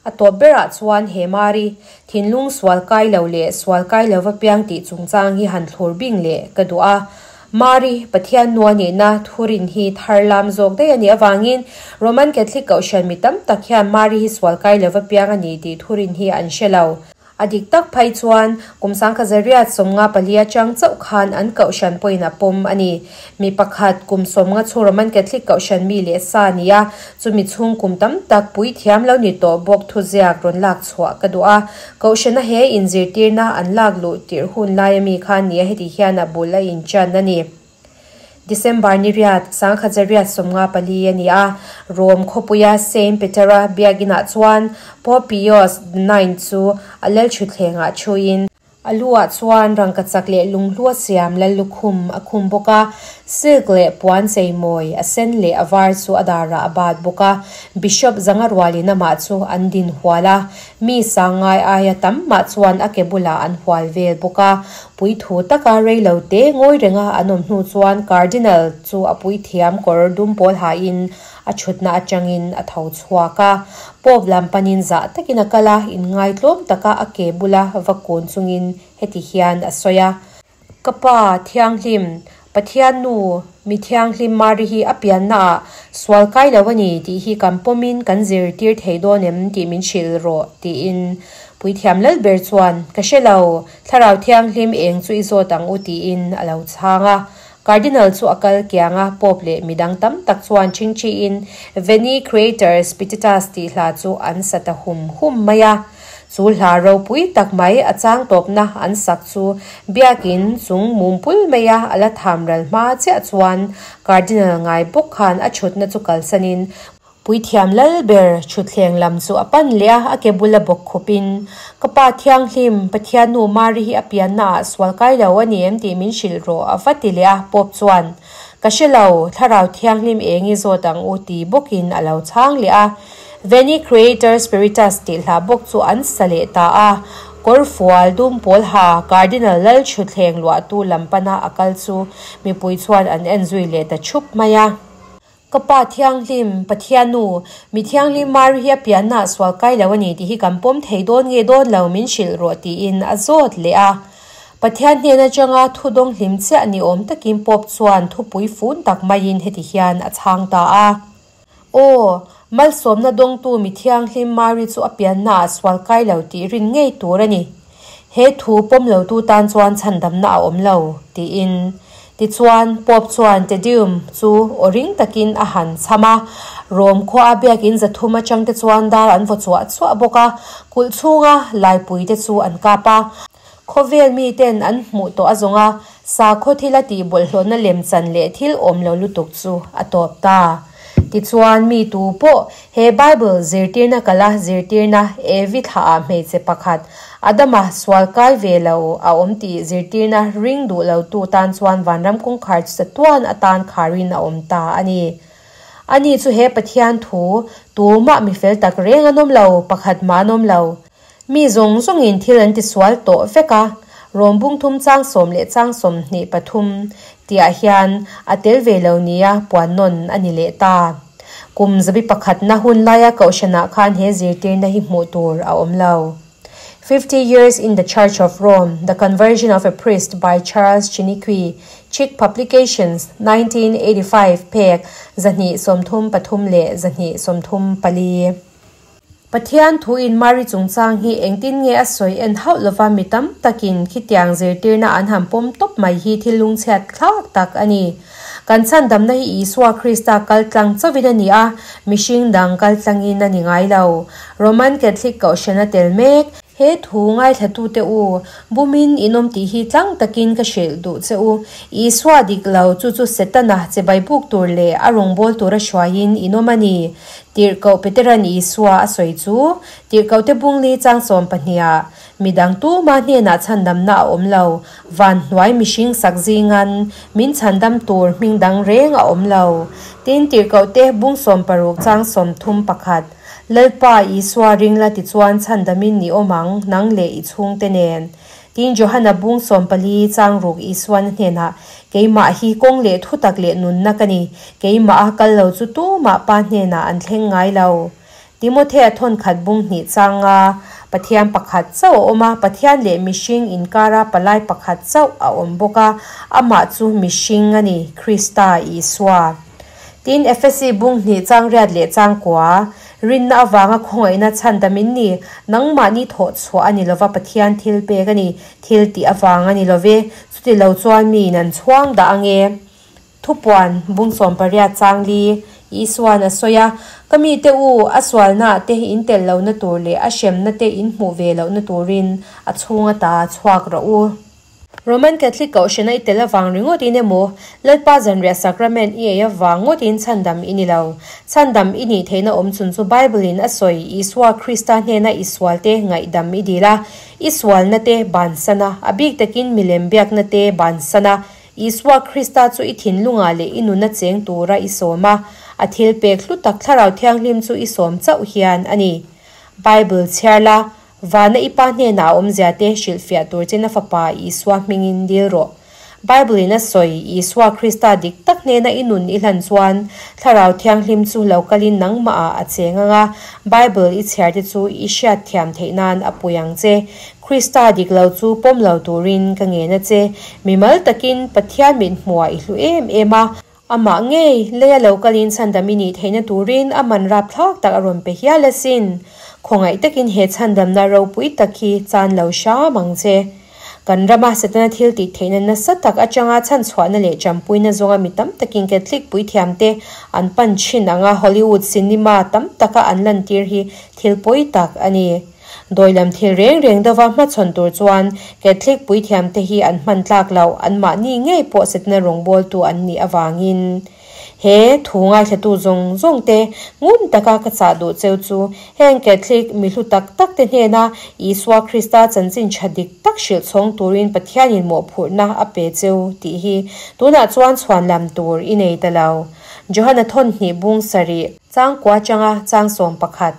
A tawp berah chuan he Mari, thinlung sual kai lo leh sual kai lova piang tih chungchang hi han thlur bing leh ka duh a. Mari, Pathian nu a nihna thurin hi thar lam zawk daih a nih avangin Roman Catholic Kohhran mi tam tak hian Mari hi sual kai lova piang a ni tih thurin hi an hre lo. A dik tak phei chuan kum 1954 atang chauh khan an kohhran pawhin a pawm a ni. Mi pakhat kum 50 chhung Roman Catholic kohhran mi leh sa a ni a, chumi chhung kum tam tak puithiam lo ni tawh bawk thuziak rawn lak chhuah ka duh a. Kohhrana he inzirtirna an lak luh tirh hun lai ami kha a ni a, heti hian a bul a inchan a ni. December ni riat, 1954 a ni a, Rome khawpuia Saint Petera biakinah chuan Pope Pius IX chu a lalthutthlengah thuin, a luah chuan rangkachak leh lunghlua siam lallukhum a khum bawk a, silk leh puan cheimawi a sen leh a var chu a darah a bat bawk a, Bishop zanga rualin amah chu an din hual a, Mi sangngai aia tam mah chuan a ke bulah an hual vel bawk a. Puithu taka rei lo te ngawi renga an awm hnu chuan Cardinal chu a puithiam kawr dum pawl hain a thutna atangin a tho chhuak a. Pope lam panin zah takin a kal a, inngaitlawm taka a ke bula va kun chungin heti hian a sawi a. Ka Pa Thianghlim, Pathian Nu, Mi Thianghlim Mari hi a piannaah sual kai lo a ni tih hi kan pawmin kan zirtir thei dawn em tih min hrilh rawh tiin Puithiam Lalber chuan, Ka hre lo, Thlarau Thianghlim eng chu i zawt ang u tiin a lo chhang a. Cardinal chu a kal kiang a, Pope leh midang tam tak chuan chingchiin Veni Creator Spiritus tih hla chu an sa ta hum hum mai a. Chu hla ropui tak mai a chang tawpna an sak chu biakin chung mum pul maia a la tham ral hma chiah chuan Cardinal ngai bawk khan a thutna chu kalsanin Puithiam Lalber thutthleng lam chu a pan leh a, a ke bula bawk khawpin, Ka Pa Thianghlim, Pathian nu Mari hi a pianna ah sual kai lo a ni em tih min hrilh rawh, a va ti leh a, Pope chuan, Ka hre lo, Thlarau Thianghlim eng i zawt ang u ti bawkin a lo chhang leh a. Veni Creator Spiritus tih hla bawk chu an sa leh ta a, kawrfual dum pawl ha Cardinal Lal thutthleng luahtu lam pana a kal chu mipui chuan an en zui leh ta thup mai a. Ka Pa Thianghlim, Pathian Nu, mi thianghlim Mari hi a pianna ah sual kai lo a ni tih hi kan pawm thei dawn nge dawn lo min hrilh rawh tiin a zawt leh a. Pathian hnen atanga thu dawng hlim chiah ni awm takin Pope chuan thupui fun tak maiin heti hian a chhang ta a. Aw, malsawmna dawngtu mi thianghlim Mari chu a pianna ah sual kai lo tih rin ngei tur a ni. He thu pawm lotu tan chuan chhandamna a awm lo, tiin. Tichuan, Pope chuan Te Deum chu aw ring takin a han chham a. Rom khua biakin 300 atangte chuan dar an vaw chuah chuah bawk a, kulh chhunga laipuite chu an kap a. Khawvel miten an hmuh tawh a zawng a, sakhaw thila tih bawlhhlawhna lemchan leh thil awm lo lutuk chu a tawp ta. Tichuan, mi tu pawh he Bible zirtirna kala zirtirna Evi thlaah hmeichhe pakhat Adama sual kai ve lo a awm tih zirtirna ring duh lotu tan chuan vanram kawngkhar chu chatuan atan kharin a awm ta a ni. Ani chu he Pathian thu tumah mi fel tak reng an awm lo, pakhat mah an awm lo. Mi zawng zawngin thil an tisual tawh vek a, Rom bung thum chang sawm leh chang 23 tihah hian a tel ve lo nia puan nawn a ni leh ta. Kum zabi pakhatna hun laia kohhranah khan he zirtirna hi hmuh tur a awm lo. 50 Years in the Church of Rome, The Conversion of a Priest by Charles Chiniquy, Chick Publications, 1985, phek 233 leh 234. Pathian thu in Mari chungchang hi engtin nge a sawi en hauh lova mi tam takin khitiang zirtirna an han pawm tawp mai hi thil lungchhiat thlak tak a ni. Kan chhandamna hi Isua Krista kal tlang chauhin a ni a, mihring dang kal tlangin a ni ngai lo. Roman Catholic Kohhran a tel mek. He thu ngaithlatute u, bumin in awm tih hi tlang takin ka hrilh duh che u. Isua dik lo, chu chu Setana che baibuk tur leh a rawngbâwl tura hruaiin in awm a ni. Tirhkoh Petera'n Isua a sawi chu, Tirhkohte bungli chang sawmpahniha, Mi dang tuma hnenah chhandamna a awm lo, van hnuai mihring sak zingan min chhandam tur hming dang reng a awm lo. Tin, Tirhkohte bung 60 chang 31, Lalpa Isua ring la tichuan chhandamin i awm ang, nang leh i chhungte nen. Tin, Johana bung 14 chang ruk Isuan a hnenah, Keimah hi kawng leh thutak leh nunna ka ni, keimah a kal lo chu tumah Pa hnenah an thleng ngai lo. Timothea thawnkhat bung hnih changa Pathian pakhat chauh a awm a, Pathian leh mihring inkara palai pakhat chauh a awm bawk a, amah chu mihring a ni, Krista Isua. Tin, Efesi bung hnih chang riat leh chang kua, Rinna avanga khawngaihna chhandam in ni, nangmahni thawh chhuah a ni lova Pathian thil pek a ni, thil tih avang a ni love, chuti lo chuan miin an chhuang dah ange. Thupuan, bung 18 chang li, Isuan a sawi a, Ka mite u, a sualnaah te in tel lohna tur leh a hremna te in hmuh ve lohna turin a chhung ata chhuak rawh u. Roman Catholic Kohhran a i tel avang ringawtin emaw, Lalpa Zanriah Sacrament i ei avang ngawtin chhandam i ni lo. Chhandam i nih theihna awm chhun chu Bible-in a sawi Isua Krista hnena i sualte ngaihdam i dil a, i sualna te bansan a, a bik takin milem biakna te bansan a, Isua Krista chu i thinlungah leh i nuna cheng tura i sawm a, a thilpek hlu tak Thlarau Thianghlim chu i sawm chauh hian a ni. Bible chhiar la, Vana i Pa hnenah a awmzia te hrilhfiah tur che na Fapa Isua hmingin dil rawh. Bible in a sawi, Isua Krista dik tak hnena i nun i hlan chuan Thlarau Thianghlim chu lo kalin nangmah ah a cheng ang a, Bible i chhiar te chu i hriatthiam theih nan a pui ang che. Krista dik lo chu pawm lo turin ka ngen a che. Mimal takin Pathian mithmuh ah i hlu em em a. Amah ngei, leia lo kalin chhandam i nih theihna turin a man rapthlak tak a rawn pe hial asin. Khawngaih takin he chhandamna ropui tak hi chan lo hram ang che. Kan rama Setana thil tih theihna nasa tak atanga chhanchhuahna leh champuina zawnga mi tam takin Catholic puithiamte an pan thin anga Hollywood cinema tam taka an lantir hi thil pawi tak a ni. Dawi lam thil reng reng deuha hmachhawn tur chuan Catholic puithiamte hi an hman tlak loh, anmahni ngei pawh Setana rawngbawltu an nih avangin. He thu ngaithlatu zawng zawng te ngun taka ka chah duh cheu chu heng Catholic mi hlu tak tak te hnena Isua Krista chanchin tha dik tak hrilh chhawng turin Pathianin mawhphurhna a pe cheu tih hi tunah chuan chhuan lam tur i nei ta lo. Johana thawn hnih bung sarih chang kua changa chang 11.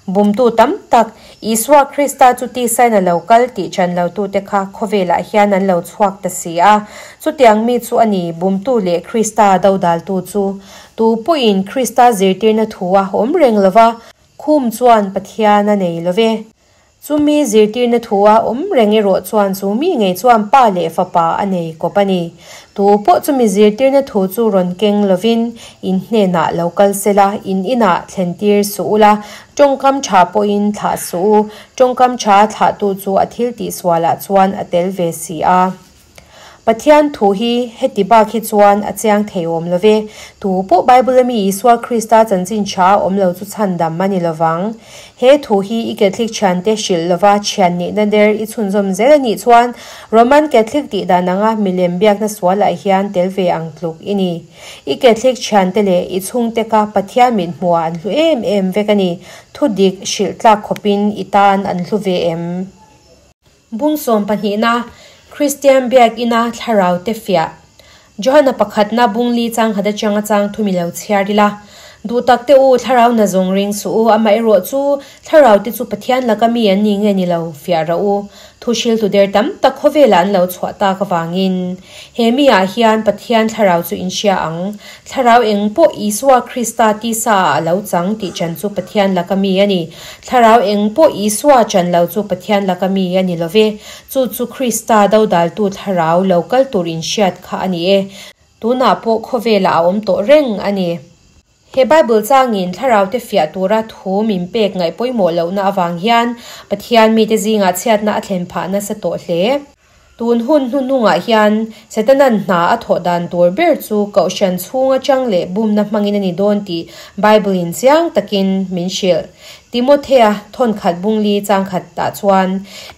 Bumtu tam tak, Isua Krista chu tisain a lo kal tih chan lotute kha khawvelah hian an lo chhuak ta si a. Chutiang mi chu a ni, bumtu leh Krista dodaltu chu. Tu pawhin Krista zirtirna thu a awm reng lo va, khum chuan Pathian a nei lo ve. Chumi zirtirna thu a awm reng erawh chuan chu mi ngei chuan Pa leh Fapa a nei kawp a ni. Tu pawh chumi zirtirna thu chu rawn keng lovin in hnenah lo kal sela, in inah thlentir suh ula, tawngkam tha pawhin thlah suh u, tawngkam tha thlahtu chu a thil tihsualah chuan a tel ve si a. Pathian thu hi heti bak hi chuan a chiang thei awm lo ve. Tu pawh Bible a mi Isua Krista chanchin tha a awm lo chu chhandam a ni lo vang. He thu hi i Catholic thiante hrilh lova thian nihna der i chhunzawm zel a nih chuan Roman Catholic tih dan anga milem biakna sualah hian tel ve ang tluk i ni. I Catholic thiante leh i chhungte kha Pathian mit hmuhah an hlu em em vek a ni. Thu dik hrilh tlak khawpin i tan an hlu ve em? Bung sawmpahnihna, Kristian Biakina Thlarau te fiah. Johana pakhatna bung li chang khat atanga chang thumi lo chhiar ila. Duh tak te u, Thlarau na zawng ring suh u, amaherawh chu Thlarau te chu Pathian laka mi an ni nge ni lo fiah rawh u. Thu hriltu der tam tak khawvelah an lo chhuah tak avangin he mi ah hian Pathian Thlarau chu in hria ang. Thlarau eng pawh Isua Krista tisa ah a lo chang tih chan chu Pathian laka mi a ni. Thlarau eng pawh Isua chan lo chu Pathian laka mi a ni lo ve. Chu chu Krista dodaltu thlarau lo kal tur inhriat kha a ni e. Tunah pawh khawvelah a awm tawh reng a ni. He Bible changin thlarau te fiah tura thu min pek ngaih pawimawh lohna avang hian Pathian mite zingah chhiatna a thlen phah nasa tawh hle. Tun hun hnuhnungah hian Setana'n hna a thawh dan tur ber chu Kohhran chhung atang leh bumna hmangin a ni dawn tih Bible-in chiang takin min hrilh. Timothea thawnkhat bungli changkhat tah chuan,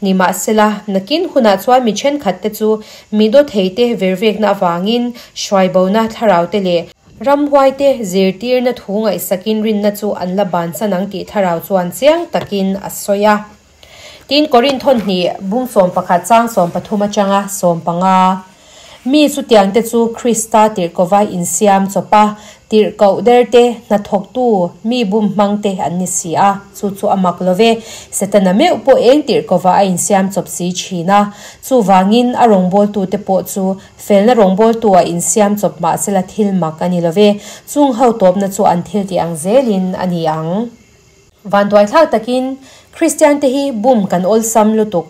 Nimahsela, nakin hunah chuan mi thenkhatte chu mi dawtheite vervekna avangin hruaibona thlaraute leh ramhuaite zirtirna thu ngaihsakin rinna chu an la bansan ang tih thlarau chuan chiang takin a sawi a. Tin, Korinth hnih bung 11 chang 13 atanga 15 mi chutiangte chu Krista tirhkova insiam chawp a, tirhkoh derte, hnathawktu, mi bum hmangte an ni si a, chu chu a mak lo ve. Setana meuh pawh eng tirhkova a insiam chawp si thin a, chuvangin a rawngbawltute pawh chu felna rawngbawltu-ah insiam chawp mahsela thil mak a ni lo ve. Chung ho tawpna chu an thil tih ang zelin a ni ang. Vanduaithlak takin, Kristiante hi bum kan awlsam lutuk.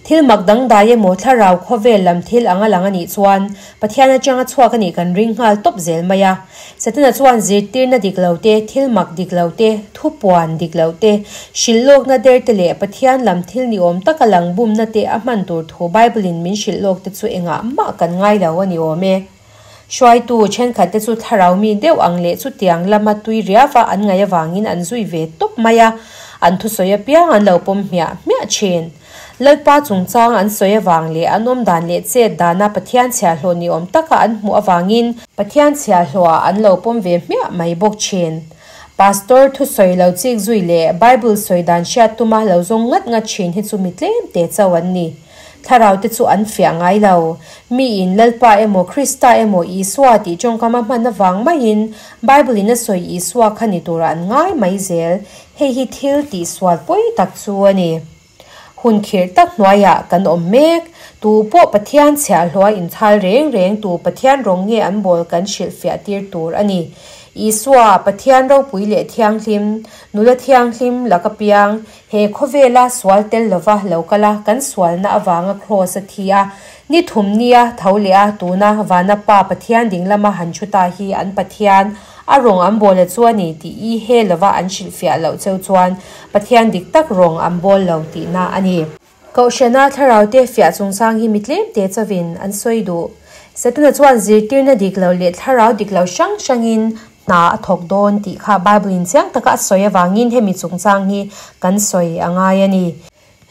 Thil mak dangdai emaw thlarau khawvel lam thil anga lang a nih chuan Pathian atanga chhuak a nih kan ring nghal tawp zel mai a. Setana chuan zirtirna dik lo te, thil mak dik lo te, thupuan dik lo te, hrilhlawkna der te leh Pathian lam thil ni awm taka lang bumna te a hman tur thu Bible-in min hrilhlawk te chu engah mah kan ngai lo a ni awm e. Hruaitu thenkhatte chu thlarau mi deuh ang leh chutiang lama tui riava an ngaih avangin an zui ve tawp mai a, an thusawi apiang an lo pawm hmiah hmiah thin. Lalpa chungchang an sawi avang leh an awmdan leh chet dana Pathian chhiahhlawh ni awm taka an hmuh avangin Pathian chhiahhlawhah an lo pawm ve hmiah mai bawk thin. Pastor thusawi lo chik zui leh Bible sawi dan hriat tuma lo zawng ngat ngat thin hi chu mi tlem te chauh an ni. Thlarau te chu an fiah ngai lo. Miin Lalpa emaw Krista emaw Isua tih tawngkam a hman avang maiin Bible in a sawi Isua kha ni turah an ngai mai zel. Hei hi thil tihsual pawi tak chu a ni. Hun khirh tak hnuaiah kan awm mek. Tu pawh Pathian chhiahhlawh a inchhal reng reng tu Pathian rawng nge an bawl kan hrilhfiah tir tur a ni. Isua, Pathian ropui leh thianghlim, nula thianghlim laka piang, He khawvela sual tel lova lo kal a, kan sualna avanga Kraws a thi a, ni thum nia tho leh a, tuna Vana Pa Pathian ding lama han thu ta hi an Pathian a rawng an bawl a chu a ni tih i he lova an hrilhfiah loh cheu chuan Pathian dik tak rawng an bawl lo tihna a ni. Kohhrana thlarau te fiah chungchang hi mi tlem te chauhin an sawi duh. Setana chuan zirtirna dik lo leh thlarau dik lo hrang hrangin hna a thawk dawn tih kha Bible-in chiang taka a sawi avangin hemi chungchang hi kan sawi a ngai a ni.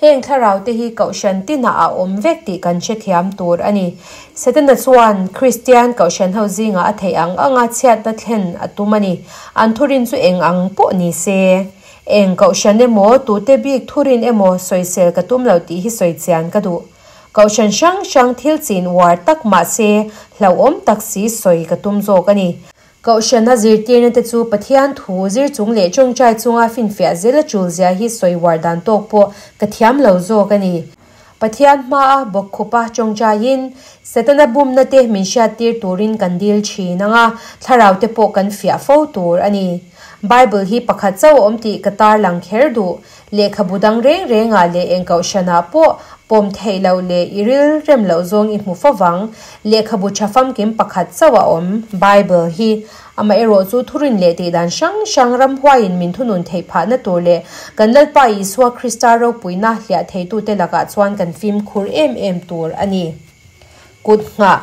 Heng thlarau te hi kohhran tinah a awm vek tih kan hrethiam tur a ni. Setana chuan Kristian kohhran ho zingah a theih ang anga chhiatna thlen a tum a ni. An thurin chu eng ang pawh ni se. Eng kohhran emaw, tute bik thurin emaw sawisel ka tum lo tih hi sawi chian ka duh. Kohhran hrang hrang thil chin uar tak mahse hlauhawm tak si sawi ka tum zawk a ni. Kohhrana zirtirna te chu Pathian thu zir chung leh tawngtai chunga finfiah zel a tul zia hi sawi uar dan tawk pawh ka thiam lo zawk a ni. Pathian hmaa bawkkhupa tawngtaiin Setana bumna te min hriattir turin kan dil thin ang a, thlarau te pawh kan fiah fo tur a ni. Bible hi pakhat chauh a awm tih ka tarlang kher duh. Lehkhabu dang reng rengah leh eng kohhranah pawh pawm theih loh leh i ril rem loh zawng i hmu fo vang. Lehkhabu tha famkim pakhat chauh a awm, Bible hi. Amaherawh chu thurin leh tihdan hrang hrang ramhuaiin min thunun theih phahna tur leh kan Lalpa Isua Krista ropuina hliah theitute lakah chuan kan fimkhur em em tur a ni. Kut nghah.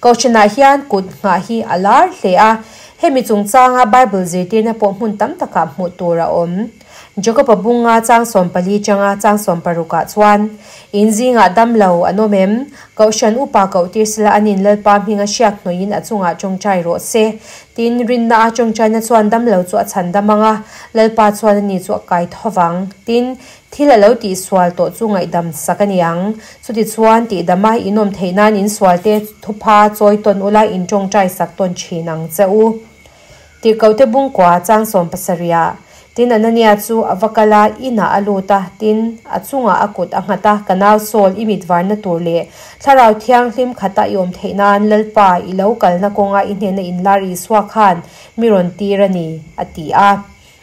Kohhranah hian kut nghah hi a lar hle a, hemi chungchanga Bible zirtirna pawh hmun tam takah hmuh tur a awm. Jakob-a bunga chang 14 changa chang 16 ah chuan, In zingah dam lo an awm em? Kohhran upa koh tir sela an in Lalpa hminga hriak hnawih in a chungah tawngtai rawh se. Tin, rinna a tawngtaina chuan dam lo chu a chhan dam ang a, Lalpa chuan ani chu a kai tho vang. Tin, Thil a lo tihsual tawh chu ngaihdam sak a ni ang. Chutichuan, tihdama in awm theih nan insualte thupha chawi tawn ula in tawngtai sak tawn thin ang che u. Tirhkohte bungkua chang 70ah, Tin, Anania chu a va kal a, inah a lut a, tin, a chungah a kut a nghat a, Ka nau Saul, i mit varna tur leh Thlarau Thianghlim khata i awm theih nan Lalpa, i lo kalna kawnga i hnena inlar Isua khan mi rawn tir a ni, a ti a.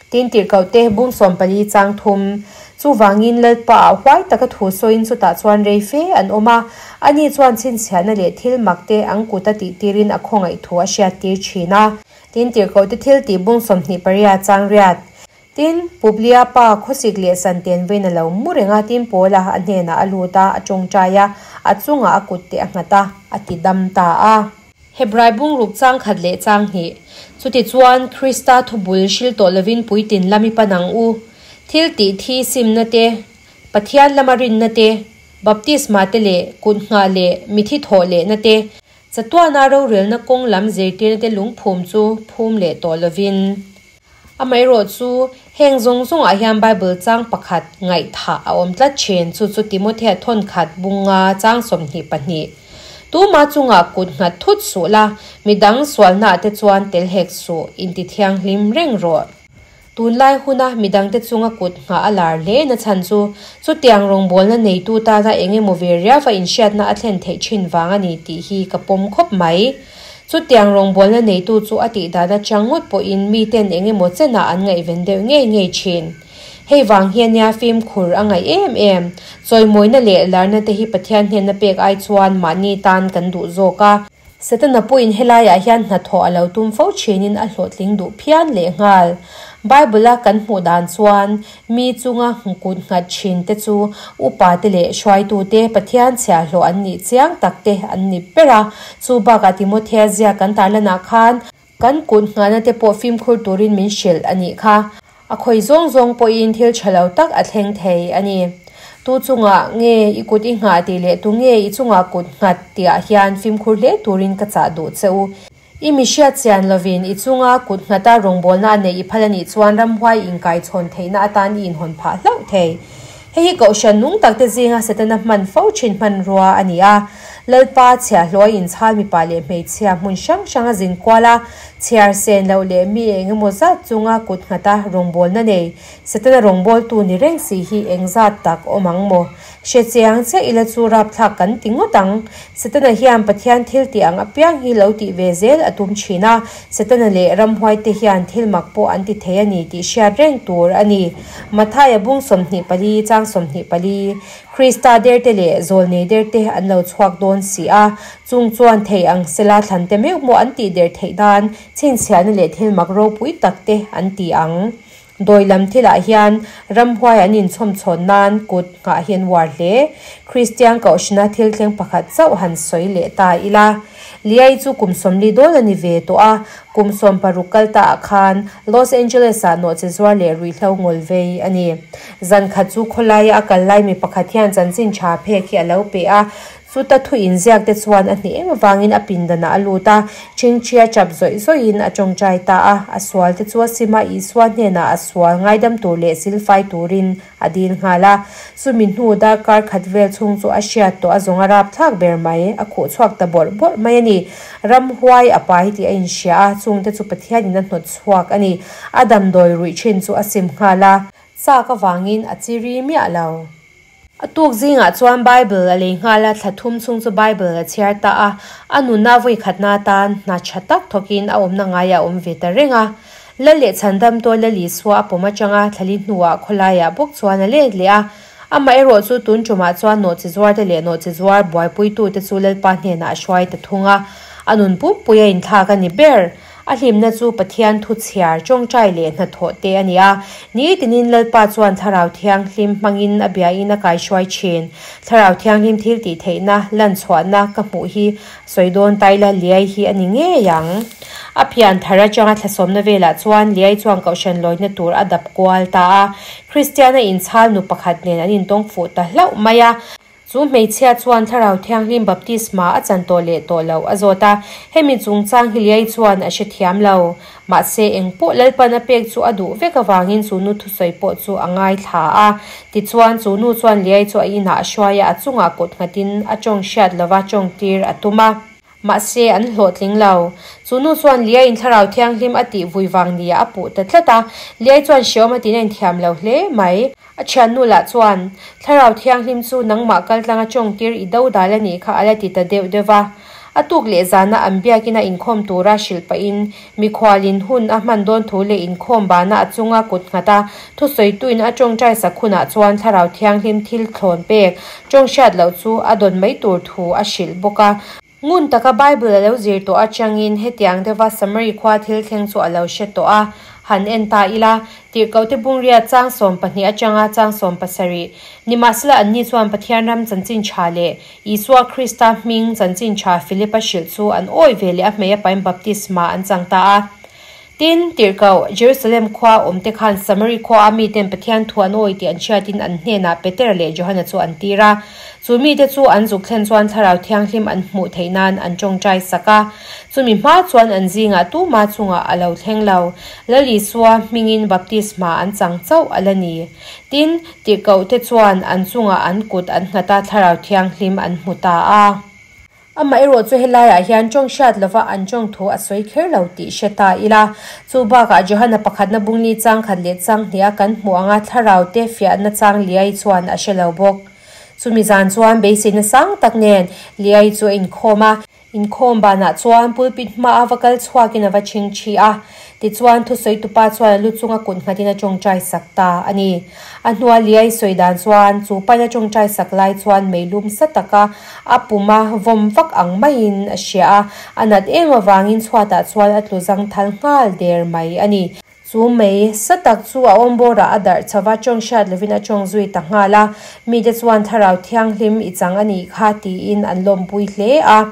Tin, tirhkohte bung 14 chang 3. Chuvangin Lalpa ah huai taka thu sawiin chutah chuan rei fe an awm a, ani chuan chhinchhiahna leh thil mak te an kut a tihtirin a khawngaih thu a hriattir thin a. Tin, tirhkohte thil tih bung 28 chang 8. Tin, Publia pa khawsik leh santen vein a lo mu reng a, tin Paula a hnenah a lut a, a tawngtai a, a chungah a kut te a nghat a, a ti dam ta a. Hebrai bungruk chang khat leh chang hnih. Chutichuan, Krista thubul hril tawh lovin puitin lam i pan ang u. Thil tih thi simna te, Pathian lama rinna te, baptisma te leh kut nghah leh mithi thawh lehna te, chatuana rorelna kawng lam zirtirna te lungphum chu phum leh tawh lovin. Amaherawh chu, heng zawng zawngah hian Bible chang pakhat ngaihthah a awm tlat thin, chu chu Timothea thawnkhat bunga chang 22. Tuma chungah kut nghat thut suh la, midang sualnaah te chuan tel hek suh, inti thianghlim reng rawh. Tunlai huna midangte chunga kut nghah a lar hle na chhan chu, chutiang rawngbawlna neitu tana eng emaw ve riauva inhriatna a thlen theih thin vang a ni tih hi ka pawm khawp mai. Chutiang rawngbawlna neitu chu a tih dan atang ngawt pawhin miten eng emaw chenah an ngaihven deuh ngei ngei thin. Hei vang hi ania fimkhur a ngaih em em. Chawimawina leh larna te hi Pathian hnena pek ai chuan mahni tan kan duh zawk a. Setana pawhin helaiah hian hnathawh a lo tum fo thinin a hlawhtling duh phian lehnghal. Bible-a kan hmuh dan chuan Mi chunga kut nghat thin te chu upa te leh hruaitu te Pathian chhiahhlawh an nih chiang tak te an ni ber a. Chu bakah Timothea ziak kan tarlanah khan kan kut nghahna te pawh fimkhur turin min hrilh a nih kha. A khawi zawng zawng pawhin thil tha lo tak a thleng thei a ni. Tu chungah nge i kut i nghah tih leh tu nge i chungah kut nghat tihah hian fimkhur hle turin ka chah duh che u. I mi hriat chian lovin i chunga kut nghata rawngbawlna a neih i phal a nih chuan ramhuai inkaichhawn theihna atan i inhawn phah hlauh thei. Hei hi kohhran nung takte zinga Setana hman fo thin hmanrua a ni a. Lalpa chhiahhlawh a inchhal mipa leh hmeichhia hmun hrang hrang a zin kual a, chhiar sen loh leh mi eng emaw zat chunga kut nghata rawngbawlna nei Setana rawngbawltu ni reng si hi engzat tak awm ang maw? Hre chiang chiah ila chu rapthlak kan ti ngawt ang. Setana hian Pathian thil tih ang apiang hi lo tih ve zel a tum thin a, Setana leh ramhuaite hian thil mak pawh an ti thei a ni tih hriat reng tur a ni. Mathaia bung 24 chang 24, Krista derte leh zawlnei derte an lo chhuak dawn si a, chung chuan thei ang sela thlante meuh maw an tih der theih nan chhinchhiahna leh thil mak ropui takte an ti ang. Dawi lam thilah hian ramhuai an inchhawm chhawn nan kut nghah hi an uar hle. Kristian Kohhrana thil thleng pakhat chauh han sawi leh ta ila. Liai chu kum 40 dawn a ni ve tawh a, kum 16 kal ta ah khan Los Angeles-ah nawhchi zuar leh ruihhlo ngawl vei a ni. Zan khat chu khawlaia a kal lai mi pakhat hian chanchin tha phek hi a lo pe a, Chuta thu inziak te chuan a hneh em avangin a pindanah a lut a, ṭhingṭhia ṭap zawih zawihin a ṭawngṭai ta a. A sual te chu a sim a, Isua hnenah a sual ngaidam tur leh silfai turin a dil nghal a. Chumi hnu darkar khat vel chhung chu a hriat tawh a zawng a rapthlak ber mai, a khuh chhuak ta bawrh bawrh mai a ni. Ramhuai a pai tih a inhria a, chungte chu Pathianin a hnawt chhuak a ni. A damdawi ruih ṭhin chu a sim nghal a. Chak avangin a chiri miah lo. A tuk zingah chuan Bible a lei nghal a, thla thum chhung chu Bible a chhiar ta a. A nunna vawi khatna atan hna tha tak thawkin a awmna ngaiah a awm ve ta reng a. Lal leh Chhandamtu Lal Isua a pawm atanga thlali hnuah khawlaiah bawk chuan a let leh a. Amaherawh chu tun tumah chuan nawhchi zuarte leh nawhchi zuar buaipuitute chu Lalpa hnenah a hruai ta thung a. A nun pumpui a inthlak a ni ber. A hlimna chu Pathian thu chhiar, tawngtai leh hnathawh te a ni a. Ni tinin Lalpa chuan Thlarau Thianghlim hmangin a biain a kaihruai thin. Thlarau Thianghlim thil tih theihna, lan chhuahna ka hmuh hi sawi dawn taila Liai hi a ni ngei ang. A pian thar atanga thlasawmna velah chuan Liai chuan kohhran lawina tur a dap kual ta a. Kristiana inchhal nu pakhat nen an intawng fuh ta hlauh mai a. Chu hmeichhia chuan Thlarau Thianghlim baptisma a chan tawh leh tawh loh a zawt a, hemi chungchang hi Liai chuan a hrethiam lo. Mahse, eng pawh Lalpan a pek chu a duh vek avangin chu nu thusawi pawh chu a ngaithla a. Tichuan, chu nu chuan Liai chu a inah a hruai a, a chungah kut nghatin a tawng hriat lova tawngtir a tum a. Mahse, an hlawhtling lo. Chu nu chuan Liaiin Thlarau Thianghlim a tih vui vang nia a puh ta tlat a. Liai chuan hreawm a tiin a inthiam lo hle mai. A thiannu lah chuan, Thlarau Thianghlim chu nangmah kaltlanga tawngtir i do dal a nih kha a la ti ta deuh deuh va. A tuk leh zana an biakina inkhawm tura hrilh pahin mikhualin hun a hman dawn thu leh inkhawm bana a chunga kut nghat a thusawituin a tawngtai sak hunah chuan Thlarau Thianghlim thil thlawn pek tawng hriat loh chu a dawn mai tur thu a hrilh bawk a. Ngun taka Bible a lo zir tawh atangin hetiang deuha Samari khua thil thleng chu a lo hre tawh a. Han en ta ila, Tirhkohte Bungria chang 12 atanga chang 17. Nimahsela anni chuan Pathian ram chanchin tha leh Isua Krista hming chanchin tha Philipa hrilh chu an awi ve leh a hmei a pain baptisma an chang ta a. Tin, Tirhkoh, Jerusalem khua awmte khan Samari khua a miten Pathian thu an awi tih an hriatin an hnenah Petera leh Johana chu an tir a. Chu mite chu an zuk thlen chuan Thlarau Thianghlim an hmuh theih nan an tawngtai sak a. Chumi hma chuan an zingah tuma chungah a lo thleng lo. Lal Isua hmingin baptisma an chang chauh a la ni. Tin, Tirhkohte chuan an chungah an kut an nghat a, Thlarau Thianghlim an hmu ta a. Amaherawh chu helaiah hian tawng hriat lova an tawng thu a sawi kher lo tih hre ta ila. Chu bakah Johana pakhatna bungli chang khat leh chang hniha kan hmuh anga thlarau te fiahna chang Liai chuan a hre lo bawk. Chumi zan chuan beiseina sang tak nen Liai chu a inkhawm a. Inkhawm banah chuan pulpit hmaa va kal chhuakin a va chhingchhi a. Tichuan thusawitupa chuan a lu chunga kut nghatin a tawngtai sak ta a ni. A hnua Liai sawi dan chuan chu paina tawngtai sak lai chuan meilum sa taka a puma vawm vak ang maiin a hria a, a nat em avangin chhuatah chuan a tlu zangthal nghal der mai a ni. Chu mei sa tak chu a awm bawrah a darh chho va, tawng hriat lovin a tawng zui ta nghal a. Mite chuan Thlarau Thianghlim i chang a nih kha tiin an lawmpui hle a.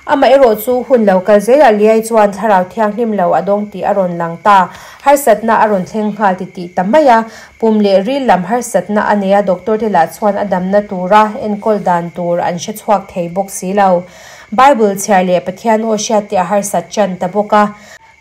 Amaherawh chu hun lo kal zelah Liai chuan Thlarau Thianghlim lo a dawng tih a rawn lang ta. Harsatna a rawn thleng nghal ti tih ta mai a. Pum leh ril lam harsatna a nei a, doctor te lah chuan a damna tura enkawl dan tur an hre chhuak thei bawk si lo. Bible chhiar leh Pathian aw hriat te a harsat tan ta bawk a.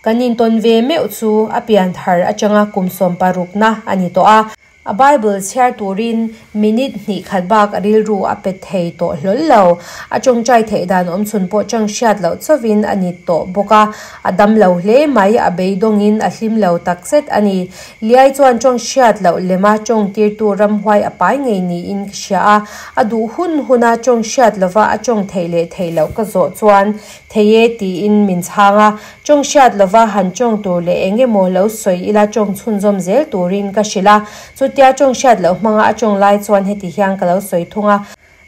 Kan intawn ve meuh chu a pian thar atanga kum sawmparukna a ni tawh a. A Bible chhiar turin minute hnih khat bak a rilru a pe thei tawh hlawl lo. A tawngtai theih dan awm chhun pawh chang hriat loh chauhin a ni tawh bawk a. A dam lo hle mai, a beidawngin a hlim lo takzet a ni. Liai chuan tawng hriat loh lema tawngtirtu ramhuai a pai ngei niin ka hria a. A duh hun huna tawng hriat lova a tawng theih leh theih loh ka zawh chuan thei e tiin min chhang a. Tawng hriat lova han tawng tur leh eng emaw lo sawi ila tawng chhunzawm zel turin ka hrilh a. Chutia tawng hriat loh hmanga a tawng lai chuan heti hian ka lo sawi thung a.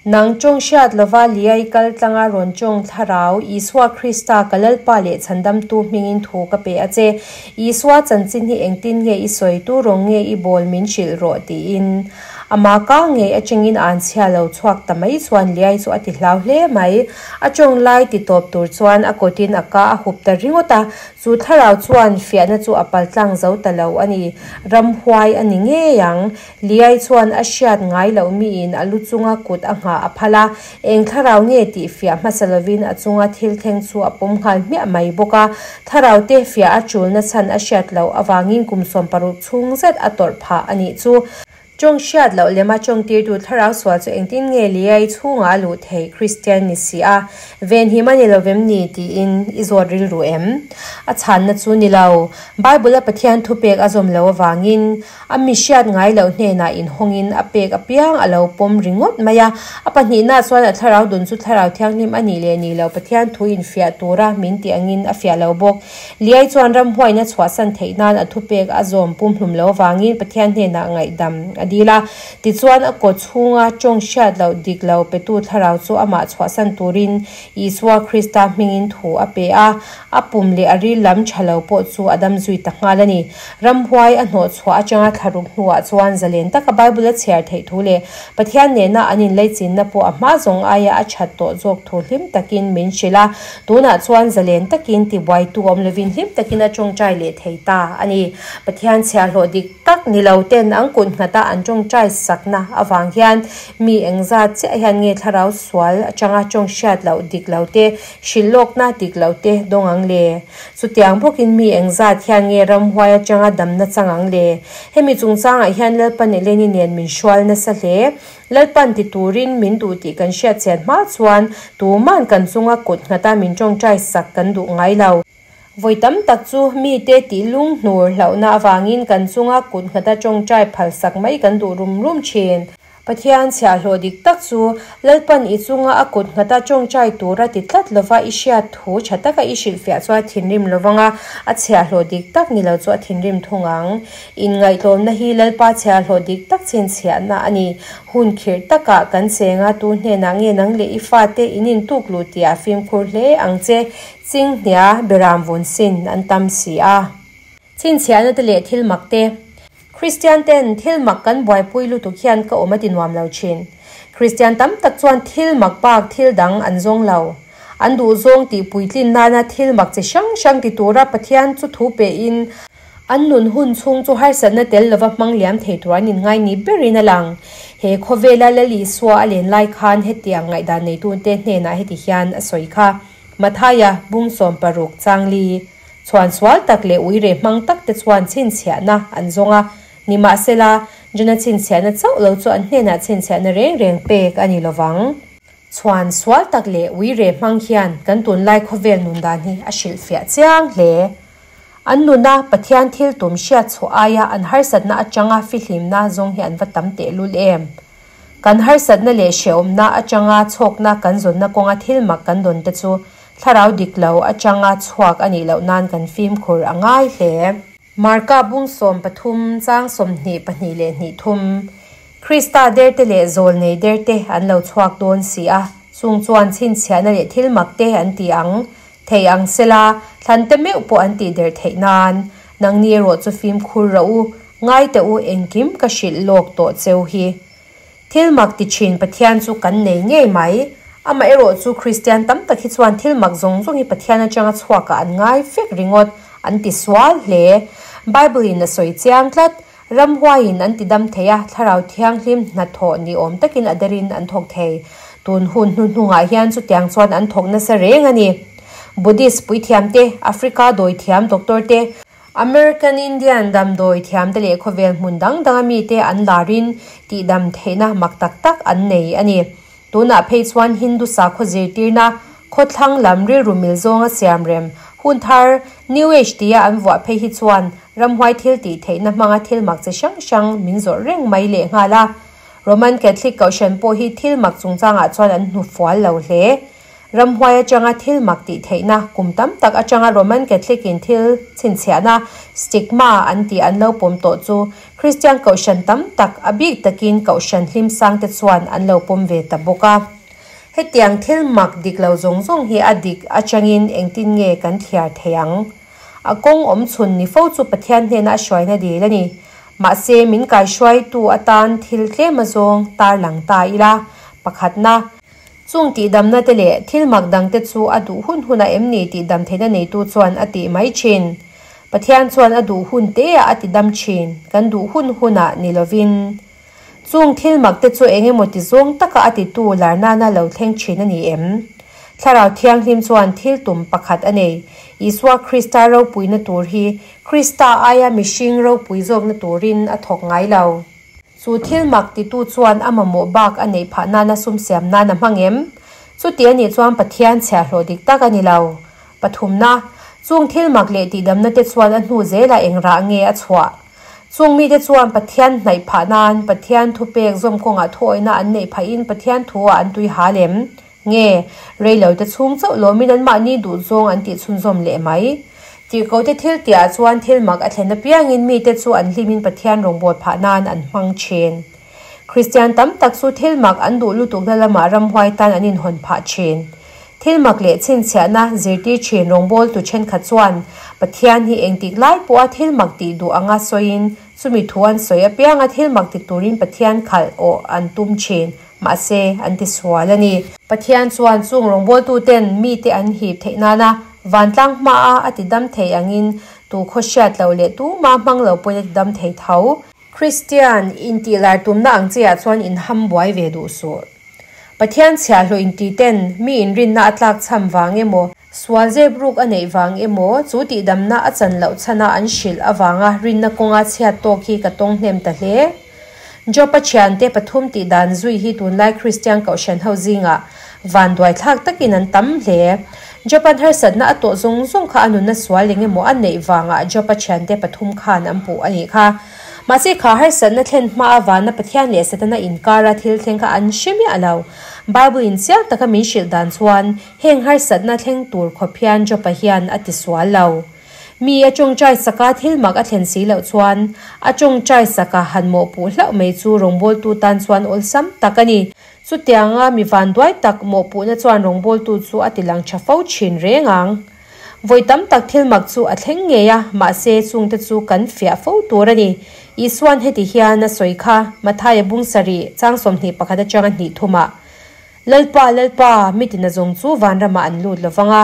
Nang tawng hriat lova Liai kal tlanga rawn tawng thlarau, Isua Krista ka Lalpa leh Chhandamtu hmingin thu ka pe a che. Isua chanchin hi engtin nge i sawi, tu rawng nge i bawl min hrilh rawh tiin ama ka ngei atangin an chhia lo chhuak ta mai chuan Liai chu a ti hlau hle mai. A tawng lai ti tawp tur chuan a kawtin a ka a hup ta ringawt a, chu thlarau chuan fiahna chu a paltlang zo ta lo a ni. Ramhuai a ni ngei ang. Liai chuan a hriat ngai loh miin a lu chunga kut a nghah a phal a, eng thlarau nge tih fiah hmasa lovin a chunga thil thleng chu a pawm nghal hmiah mai bawk a. Thlarau te fiah a tulna chhan a hriat loh avangin kum 60 chhung zet a tawrh phah a nih chu. Tawng hriat loh lema tawng tirtu thlarau sual chu engtin nge Liai chhungah a luh theih Kristian ni si a, venhim a ni lovem ni tiin i zawt rilru em? A chhanna chu ni lo. Bible-a Pathian thupek a zawm loh avangin A mi hriat ngai loh hnenah inhawngin a pek apiang a lo pawm ringawt mai a. A pahnihna chuan a thlarau dun chu thlarau thianghlim a nih leh nih loh Pathian thu infiah tura min tih angin a fiah lo bawk. Liai chuan ramhuaina chhuahsan theih nan a thupek a zawm pumhlum lo avangin Pathian hnenah ngaihdam a dil a. Tichuan a kaw chhunga tawng hriat loh dik lo petu thlarau chu amah chhuahsan turin Isua Krista hmingin thu a pe a, a pum leh a ril lam tha lo pawh chu a dam zui ta nghal a ni. Ramhuai a hnawh chhuah atanga thlaruk hnuah chuan zalen taka Bible a chhiar theih thu leh Pathian nena an inleichinna pawh a hma zawng aia a that tawh zawk thu hlim takin min hrilh a, tunah chuan zalen takin tibuaitu awm lovin hlim takin a tawngtai leh thei ta a ni. Pathian chhiahhlawh dik tak ni lo ten an kut nghata an tawngtai sakna avang hian Mi engzat chiah hian nge thlarau sual atanga tawng hriat loh dik lo te, hrilh lawkna dik lo te dawng ang le? Chutiang bawkin mi engzat hian nge ramhuai atanga damna chang ang le? Hemi chungchangah hian Lalpan Eleni nen min hrual nasa hle. Lalpan ti turin min duh tih kan hriat chian hma chuan tuman kan chunga kut nghata min tawngtai sak kan duh ngai lo. Vawi tam tak chu mite tih lunghnur hlauhna avangin kan chunga kut nghata tawngtai phalsak mai kan duh rum rum thin. Pathian chhiahhlawh dik tak chu Lalpan i chunga a kut nghata tawngtai tura ti tlat lova i hriat thu tha taka i hrilhfiah chuan thinrim lovang a, a chhiahhlawh dik tak ni lo chu a thinrim thung ang. Inngaihtlawmna hi Lalpa chhiahhlawh dik tak chhinchhiahna a ni. Hun khirh takah kan cheng a, tu hnenah nge nang leh i fate in intuk luh tihah fimkhur hle ang che, Chinghnia beram vun sin an tam si a. Chhinchhiahna te leh thil mak te. Kristian ten thil mak kan buaipui lutuk hian ka awm a ti nuam lo thin. Kristian tam tak chuan thil mak bak thil dang an zawng lo. An duh zawng tih puitlin nana thil mak chi hrang hrang ti tura Pathian chu thu pehin an nun hun chhung chu harsatna tel lova hmang liam thei tur an inngai ni berin a lang. He khawvela Lal Isua a len lai khan hetiang ngaihdan neitute hnenah heti hian a sawi kha, Mathaia bung 60 changli. Chhuan sual tak leh uire hmang tak te chuan chhinchhiahna an zawng a, nimahsela, Jona chhinchhiahna chauh lo chu an hnenah chhinchhiahna reng reng pek a ni lovang. Chhuan sual tak leh uire hmang hian kan tunlai khawvel nun dan hi a hrilhfiah chiang hle. An nuna Pathian thil tum hriat chhuah aia an harsatna atanga fihlimna zawng hi an va tam tehlul em? Kan harsatna leh hrehawmna atanga chhawkna kan zawnna kawnga thil mak kan dawn te chu thlarau dik lo atanga chhuak a nih loh nan kan fimkhur a ngai hle. Marka bung 13 chang 22 leh hnih thum, Krista derte leh zawlnei derte an lo chhuak dawn si a, chung chuan chhinchhiahna leh thil mak te an ti ang thei ang sela, thlante meuh pawh an tih der theih nan. Nangni erawh chu fimkhur rawh u, Ngai teh u engkim ka hrilh lawk tawh cheu hi. Thil mak ti thin Pathian chu kan nei ngei mai. Amaherawh chu Kristian tam tak hi chuan thil mak zawng zawng hi Pathian atanga chhuakah an ngai vek ringawt, an ti sual hle. Bible in a sawi chiang tlat, Ramhuaiin an ti dam thei a, Thlarau Thianghlim hnathawh ni awm takin a derin an thawk thei. Tun hun hnuhnungah hian chutiang chuan an thawk nasa reng a ni. Buddhist puithiam te, Africa dawithiam doctor te, American Indian damdawi thiamte leh khawvel hmun dang danga mite an larin tihdam theihna mak tak tak an nei a ni. Tunah phei chuan Hindu sakhaw zirtirna, khawthlang lam rilru mil zawnga siamrem, hun thar, New Age tia an vuah phei hi chuan ramhuai thil tih theihna hmanga thil mak chi hrang hrang min zawrh reng mai lehnghal a. Roman Catholic kohhran pawh hi thil mak chungchangah chuan an hnufual lo hle. Ramhuai atanga thil mak tih theihna, kum tam tak atanga Roman Catholic in thil chhinchhiahna, stigma, an tih an lo pawm tawh chu Kristian kohhran tam tak, a bik takin kohhran hlim sang te chuan an lo pawm ve ta bawk a. Hetiang thil mak dik lo zawng zawng hi a dik atangin engtin nge kan thliar thei ang? A kawng awm chhun ni fo chu Pathian hnena a hruaina dil a ni. Mahse, min kaihruaitu atan thil tlem azawng tarlang ta ila. Pakhatna, chung tihdamna te leh thil mak dang te chu a duh hun hunah em ni tihdam theihna neitu chuan a tih mai thin. Pathian chuan a duh hun teah a tidam thin, kan duh hun hunah ni lovin. Chung thil mak te chu eng emaw ti zawng taka a titu lar nana lo thleng thin a ni em? Thlarau Thianghlim chuan thil tum pakhat a nei. Isua Krista ropuina tur hi Krista aia mihring ropui zawkna turin a thawk ngai lo. Chu thil mak titu chuan a mamawh bak a neih phah nana sum siam nan a hmang em? Chuti a nih chuan Pathian chhiahhlawh dik tak a ni lo. Pathumna, chung thil mak leh tihdamna te chuan a hnu zelah eng rah nge a chhuah? Chung mite chuan Pathian hnaih phah nan, Pathian thupek zawm kawngah thuawihna an neih phahin Pathian thu-ah an tui hal em? Nge, reilote chhung chauh lawmin anmahni duhzawng an tih chhunzawm leh mai. Tirhkohte thil tihah chuan thil mak a thlen apiangin mite chu an hlimin Pathian rawngbâwl phah nan an hmang thin. Kristian tam tak chu thil mak an duh lutukna lamah ramhuai tan an inhawn phah thin. Thil mak leh chhinchhiahna zirtir thin rawngbawltu thenkhat chuan Pathian hi engtik lai pawha thil mak tih duh anga sawiin chumi thu an sawi apianga thil mak ti turin Pathian khalh awh an tum thin, mahse an ti sual a ni. Pathian chuan chung rawngbawltuten mite an hip theih nana vantlang hmaa a tidam thei angin tu khaw hriat loh leh tuma hmang lo pawhin a tidam thei tho. Kristian intihlar tumna ang chiah chuan inham buai ve duh suh. Pathian chhiahhlawh inti ten mi inrinna a tlak chham vang emaw, sual zep ruk a neih vang emaw, chu tihdamna a chan loh chhana an hrilh avanga rinna kawnga chhiat tawk hi ka tawng hnem ta hle. Job-a thiante pathum tihdan zui hi tunlai Kristian kohhran ho zingah vanduai thlak takin an tam hle. Job-a'n harsatna a tawh zawng zawng kha a nunna sual eng emaw a neih vangah Job-a thiante pathum khan an puh a nih kha. Mahse kha harsatna thlen hma avana Pathian leh Setana inkara thil thleng kha an hre miah lo. Bible in chiang taka min hrilh dan chuan heng harsatna thleng tur khawp hian Job-a hian a ti sual lo. Mi a tawngtai saka thil mak a thlen si loh chuan a tawngtai saka han mawhpuh hlauh mai chu rawngbawltu tan chuan awlsam tak a ni. Chutianga mi vanduai tak mawhpuhna chuan rawngbawltu chu a ti lang tha fo thin reng ang. Vawi tam tak thil mak chu a thleng ngei a, mahse chungte chu kan fiah fo tur a ni. Isua'n heti hian a sawi kha, Mathaia bung sarih, chang 21 atanga hnih thumah, Lalpa, Lalpa, mi tina zawng chu vanramah an lut lo vang a,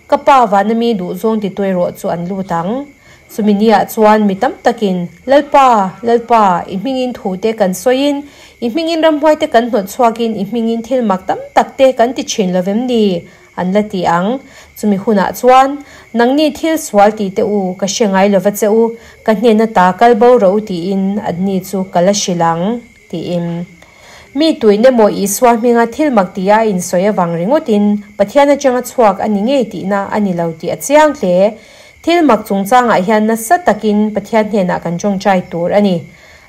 ka Pa vana mi duhzawng ti tuai rawh chu an lut ang. Chumi niah chuan mi tam takin, Lalpa, Lalpa, i hmingin thute kan sawiin, i hmingin ramhuaite kan hnawt chhuakin, i hmingin thil mak tam takte kan ti thin lo vem ni? An la ti ang. Chumi hunah chuan, Nangni thil sual ti teh u, ka hre ngai lova che u, ka hnena ta kal bo rawh u tiin anni chu ka la hrilh ang, tiin. Mi tuin emaw Isua hminga thil mak tia a insawi avang ringawtin Pathian atanga chhuak a ni ngei tihna a ni lo tih a chiang hle. Thil mak chungchangah hian nasa takin Pathian hnenah kan tawngtai tur a ni.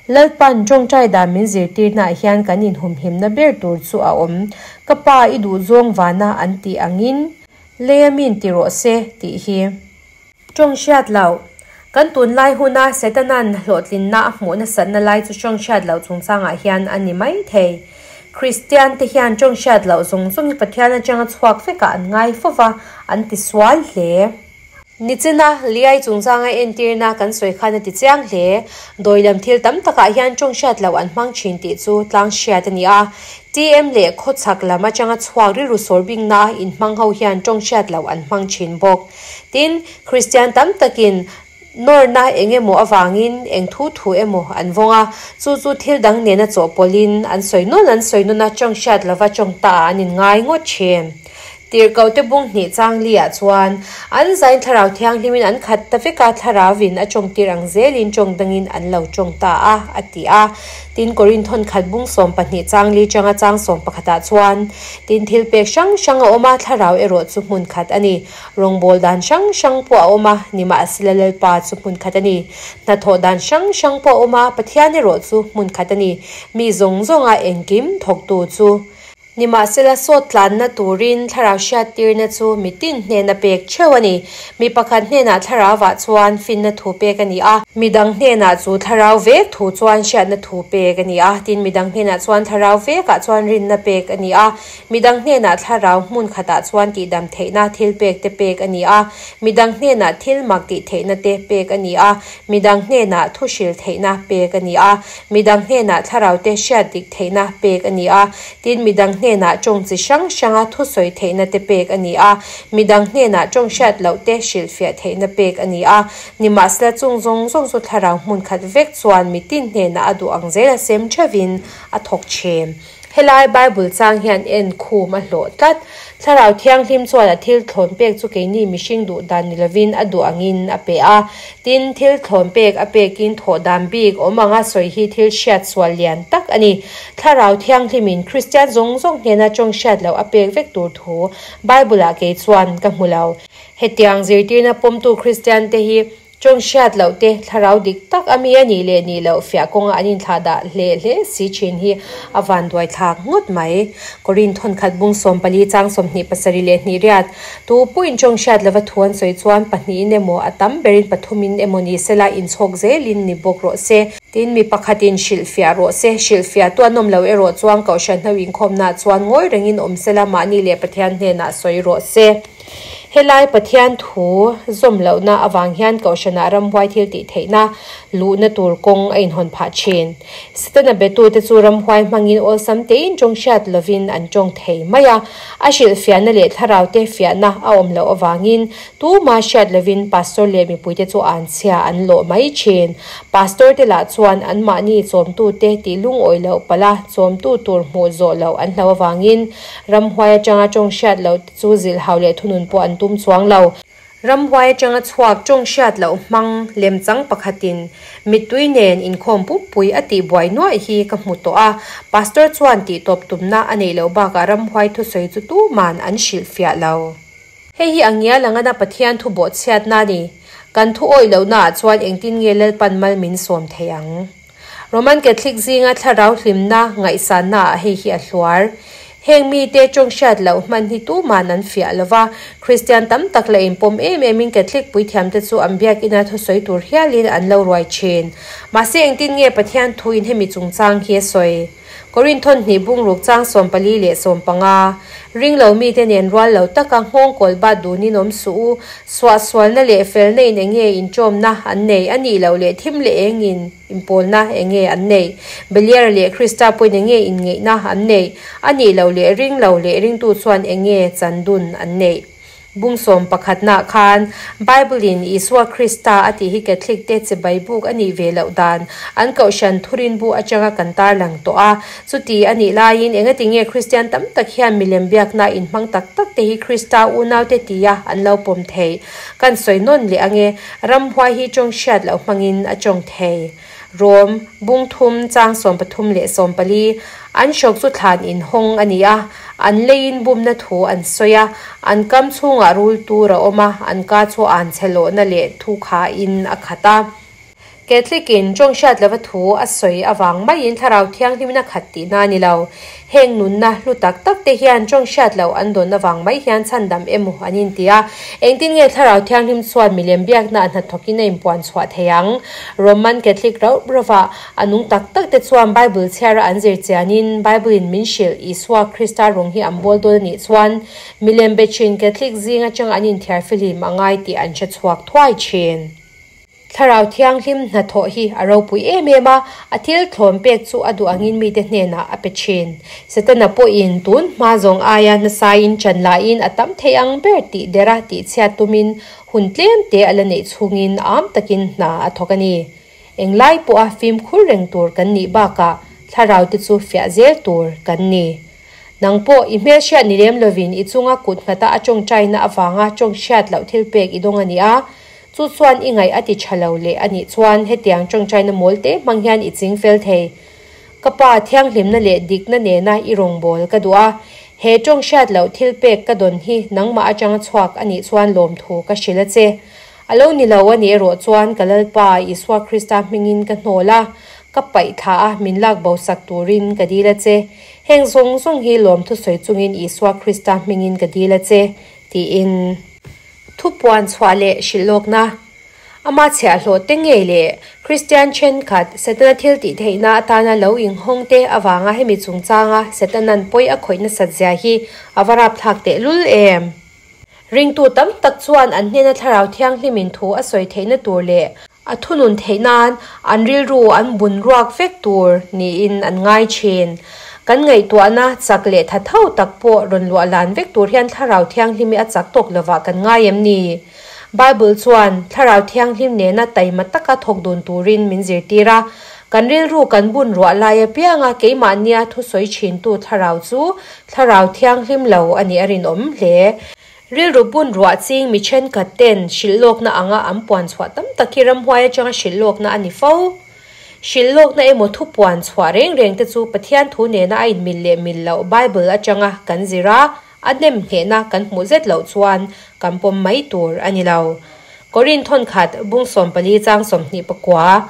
Lalpan tawngtai dan min zirtirnaah hian kan inhumhimna ber tur chu a awm. Ka pa i duhzawng vana an tih angin leia min ti rawh se tih hi. Tawng hriat loh. Kan tunlai huna Setana'n hlawhtlinna a hmuh nasatna lai chu tawng hriat loh chungchangah hian a ni mai thei. Kristian te hian tawng hriat loh zawng zawng hi Pathian atanga chhuak vekah an ngai fova, an ti sual hle. Nichina Liai chungchanga entirna kan sawi khan a ti chiang hle. Dawi lam thil tam takah hian tawng hriat loh an hmang thin tih chu tlang hriat a ni a. TM leh khawchhak lam atanga chhuak rilru sawr bingna inhmang ho hian tawng hriat loh an hmang thin bawk. Tin, Kristian tam takin nawrna eng emaw avangin eng thu thu emaw an vawng a, chu chu thil dang nena chawhpawlhin an sawi nawn an sawi nawn a, tawng hriat lova tawng ta ah an inngai ngawt thin. Tirhkohte bung hnih chang li ah chuan an zain thlarau thianghlimin an khat ta vek a, thlarauvin a tawngtir ang zelin tawng dangin an lo tawng ta a, a ti a. Tin, Korinthon khat bung 12 chang li changa chang 11 ah chuan, Tin, thil pek hrang hrang a awm a, thlarau erawh chu hmun khat a ni. Rawngbâwl dan hrang hrang pawh a awm a, nimahsela Lalpa chu hmun khat a ni. Hnathawh dan hrang hrang pawh a awm a, Pathian erawh chu hmun khat a ni. Mi zawng zawnga engkim thawktu chu. Nimahsela sawt tlanna turin thlarau hriattirna chu mitin hnena pek theuh a ni. Mi pakhat hnenah thlarauah chuan finna thu pek a ni a, midang hnenah chu thlarau vek thu chuan hriatna thu pek a ni a, tin midang hnenah chuan thlarau vekah chuan rinna pek a ni a, midang hnenah thlarau hmun khatah chuan tihdam theihna thil pek te pek a ni a, midang hnenah thil mak tih theihna te pek a ni a, midang hnenah thu hril theihna pek a ni a, midang hnenah thlarau te hriat dik theihna pek a ni a, tin midang hnenah tawng chi hrang hranga thusawi theihna te pek a ni a, midang hnenah tawng hriat loh te hrilhfiah theihna pek a ni a. Nimahsela chung zawng zawng chu thlarau hmun khat vek chuan mitin hnenah a duh ang zel a sem theuhin a thawk thin. Helai Bible chang hian en khum a hlawh tlat. Thlarau Thianghlim chuan a thil thlawn pek chu keini mihring duh dan ni lovin a duh angin a pe a. Tin, thil thlawn pek a pekin thawh dan bik awm anga sawi hi thil hriat sual lian tak a ni. Thlarau Thianghlimin Kristian zawng zawng hnena tawng hriat loh a pek vek tur thu Bible-ah kei chuan ka hmu lo. Hetiang zirtirna pawmtu Kristiante hi Tawng hriat loh te, thlarau dik tak a mi a nih leh nih loh fiah kawnga an inthlah dah hle hle si thin hi a vanduai thlak ngawt mai. Korin thawnkhat bung 14 chang 27 leh hnih riat, Tu pawhin tawng hriat lova thu an sawi chuan pahnihin emaw a tam berin pathumin emaw ni sela inchhawk zelin ni bawk rawh se. Tin, mi pakhatin hrilhfiah rawh se. Hrilhfiah tu an awm lo erawh chuan Kohhran ho inkhawmnaah chuan ngawi rengin awm sela mahni leh Pathian hnenah sawi rawh se. Helai Pathian thu zawm lohna avang hian Kohhranah ramhuai thil tih theihna luhna tur kawng a inhawn phah thin. Setana betute chu ramhuai hmangin awlsam tein tawng hriat lovin an tawng thei mai a. A hrilhfiahna leh thlaraute fiahna a awm loh avangin tuma hriat lovin pastor leh mipuite chu an chhia an lawh mai thin. Pastor te lah chuan anmahni chawmtute tih lungawi loh palh a, chawmtu tur hmuh zawh loh an hlauh avangin ramhuai atanga tawng hriat loh Chu zilhhau leh thunun pawh an tum chuang lo. Ramhuai atanga chhuak tawng hriat loh hmang lemchang pakhatin mittui nen inkhawm pumpui a tih buai nuaih hi ka hmu tawh a. Pastor chuan tih tawp tumna a neih loh bakah ramhuai thusawi chu tuman an hrilhfiah lo. Hei hi a ngial angana Pathian thu bawhchhiatna a ni. Kan thu awih lohnaah chuan engtin nge Lalpan mal min sawm thei ang? Roman Catholic zinga thlarau hlimna ngaihsannaah hei hi a hluar. Heng mite tawng hriat loh hman hi tuman an fiah lo va, Kristian tam tak la inpawm em emin Catholic puithiamte chu an biakina thusawi tur hialin an lo ruai thin. Mahse engtin nge Pathian thuin hemi chungchang hi a sawi? Korinth thawnhnih bungruk chang 14 leh 15, Ringlo mite nen rual lo taka nghawng kawl bat dunin awm suh u, suahsualna leh felna in enge inṭawmna an nei a nih loh leh thim leh eng in inpawlna enge an neih, Beliar leh Krista pawhin enge inngeihna an neih a nih loh leh ringlo leh ringtu chuan enge chandun an neih. Bung 11-naah khan Bible-in Isua Krista a tih hi Catholic te chibai buk a nih ve loh dan an kohhran thurin bu atanga kan tarlang tawh a. Chuti a nih laiin engati nge Kristian tam tak hian milem biakna inhmang tak tak te hi Krista unaute tia an lo pawm theih? Kan sawi nawn leh ange, ramhuai hi tawng hriat loh hmangin a tawng thei. Rom, bung thum, chang 13 leh 14, An hrawk chu thlan inhawng a ni a, an leiin bumna thu an sawi a, an kam chhungah rul tur a awm a, an ka chu an chhe lawhna leh thu khain a khat a. Catholic-in tawng hriat lova thu a sawi avang maiin Thlarau Thianghlimin a khat tihna a ni lo. Heng nunna hlu tak tak te hian tawng hriat loh an dawn avang mai hian chhandam emaw an inti a. Engtin nge Thlarau Thianghlim chuan milem biakna a hnathawkin a inpuan chhuah thei ang? Roman Catholic rauh rauhah a nung tak tak te chuan Bible chhiara an zir chianin Bible in min hrilh Isua Krista rawng hi an bawl dawn a nih chuan milem be thin Catholic zing atanga an inthiar fihlim a ngai tih an hre chhuak thuai thin. Thlarau Thianghlim hnathawh hi a ropui em em a, a thil thlawm pek chu a duh angin mite hnenah a pe thin. Setana pawhin tun hma zawng aia nasain chan lahin a tam thei ang ber tih dera tihchhiat tumin hun tlem te a la neih chhungin am takin hna a thawk a ni. Englai pawha fimkhur reng tur kan nih bakah thlarau te chu fiah zel tur kan ni. Nang pawh i hmelhriat ni lem lovin i chunga kut nghata a tawngtaina avanga tawnghriat loh thil pek i dawng a ni a, Chu chuan i ngaih a ti tha lo leh a nih chuan hetiang tawngtaina mawl te hmang hian i ching fel thei. Ka pa, thianghlimna leh dikna nena i rawngbâwl ka duh a. He tawng hriat loh thil pek ka dawn hi nangmah atanga chhuak a nih chuan lawmthu ka hrilh a che. A lo ni lo a nih erawh chuan ka Lalpa, Isua Krista hmingin ka hnawl a, ka paih thla a min lak bo sak turin ka dil a che. Heng zawng zawng hi lawmthu sawi chungin Isua Krista hmingin ka dil a che, tiin. Thupuan chhuah leh hrilh lawkna, Ama chhiahhlawh te ngei leh Kristian thenkhat Setana thil tih theihna atana lo inghawng te avanga hemi chungchanga Setana'n pawi a khawih nasat zia hi a va rapthlak tehlul em? Ringtu tam tak chuan an hnena Thlarau Thianghlimin thu a sawi theihna tur leh a thunun theih nan an rilru an bun ruak vek tur niin an ngai thin. Kan ngaihtuahna chak leh tha tho tak pawh rawn luah lan vek tur hian Thlarau Thianghlim hi a chak tawk lovah kan ngai em ni? Bible chuan Thlarau Thianghlim nena taima taka thawk dun turin min zirtir a. Kan rilru kan bun ruah lai apianga keimahnia thusawi thintu Thlarau chu Thlarau Thianghlim lo a nih a rinawm hle. Rilru bun ruah ching mi thenkhat ten hrilhlawkna anga an puan chhuah tam tak hi ramhuai atanga hrilhlawkna a ni fo. Hrilhlawkna emaw thu puan chhuah reng reng te chu Pathian thu nena a inmil leh mil loh Bible atanga kan zir a, a nem nghehna kan hmuh zet loh chuan kan pawm mai tur a ni lo. Korin thawnkhat bung 14 chang 24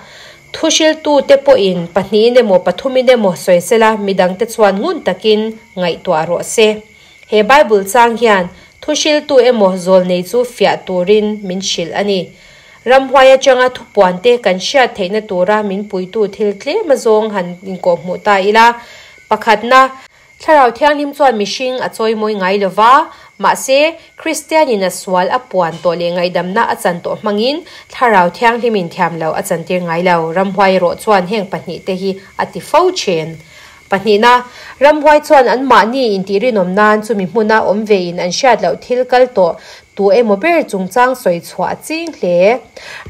Thu hriltute pawhin pahnihin emaw pathumin emaw sawi sela midangte chuan ngun takin ngaihtuah rawh se. He Bible chang hian thu hriltu emaw zawlnei chu fiah turin min hrilh a ni. Ramhuai atanga thupuante kan hriat theihna tura min puitu thil tlem azawng han inkawhhmuh ta ila. Pakhatna, Thlarau Thianghlim chuan mihring a chawimawi ngai lo va, mahse, Kristianin a sual a puan tawh leh ngaihdamna a chan tawh hmangin Thlarau Thianghlimin thiam lo a chantir ngai lo. Ramhuai erawh chuan heng pahnihte hi a ti fo thin. Pahnihna, ramhuai chuan anmahni intihrinawm nan chumi hmuna awm vein an hriat loh thil kal tawh tu emaw ber chungchang sawi chhuah a ching hle.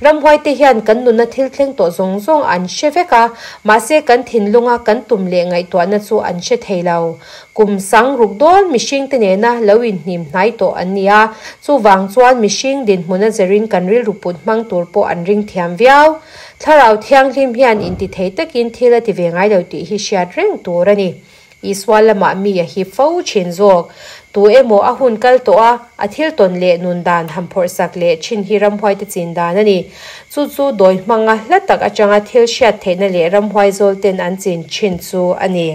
Ramhuaite hian kan nuna thil thleng tawh zawng zawng an hre vek a, mahse kan thinlunga kan tum leh ngaihtuahna chu an hre thei lo. Kum sang ruk dawn mihringte nena lo inhnim hnai tawh an ni a, chuvang chuan mihring dinhmuna zerin kan rilru put hmang tur pawh an ring thiam viau. Thlarau Thianghlim hian intithei takin thil a ti ve ngai lo tih hi hriat reng tur a ni. Isua lamah mi a hip fo thin zawk. Tu emaw a hun kal tawh a, a thil tawn leh nun dan han phawrhsak leh thin hi ramhuaite chin dan a ni. Chu chu dawi hmanga hla tak atanga thil hriat theihna leh ramhuai zawl ten an chin thin chu a ni.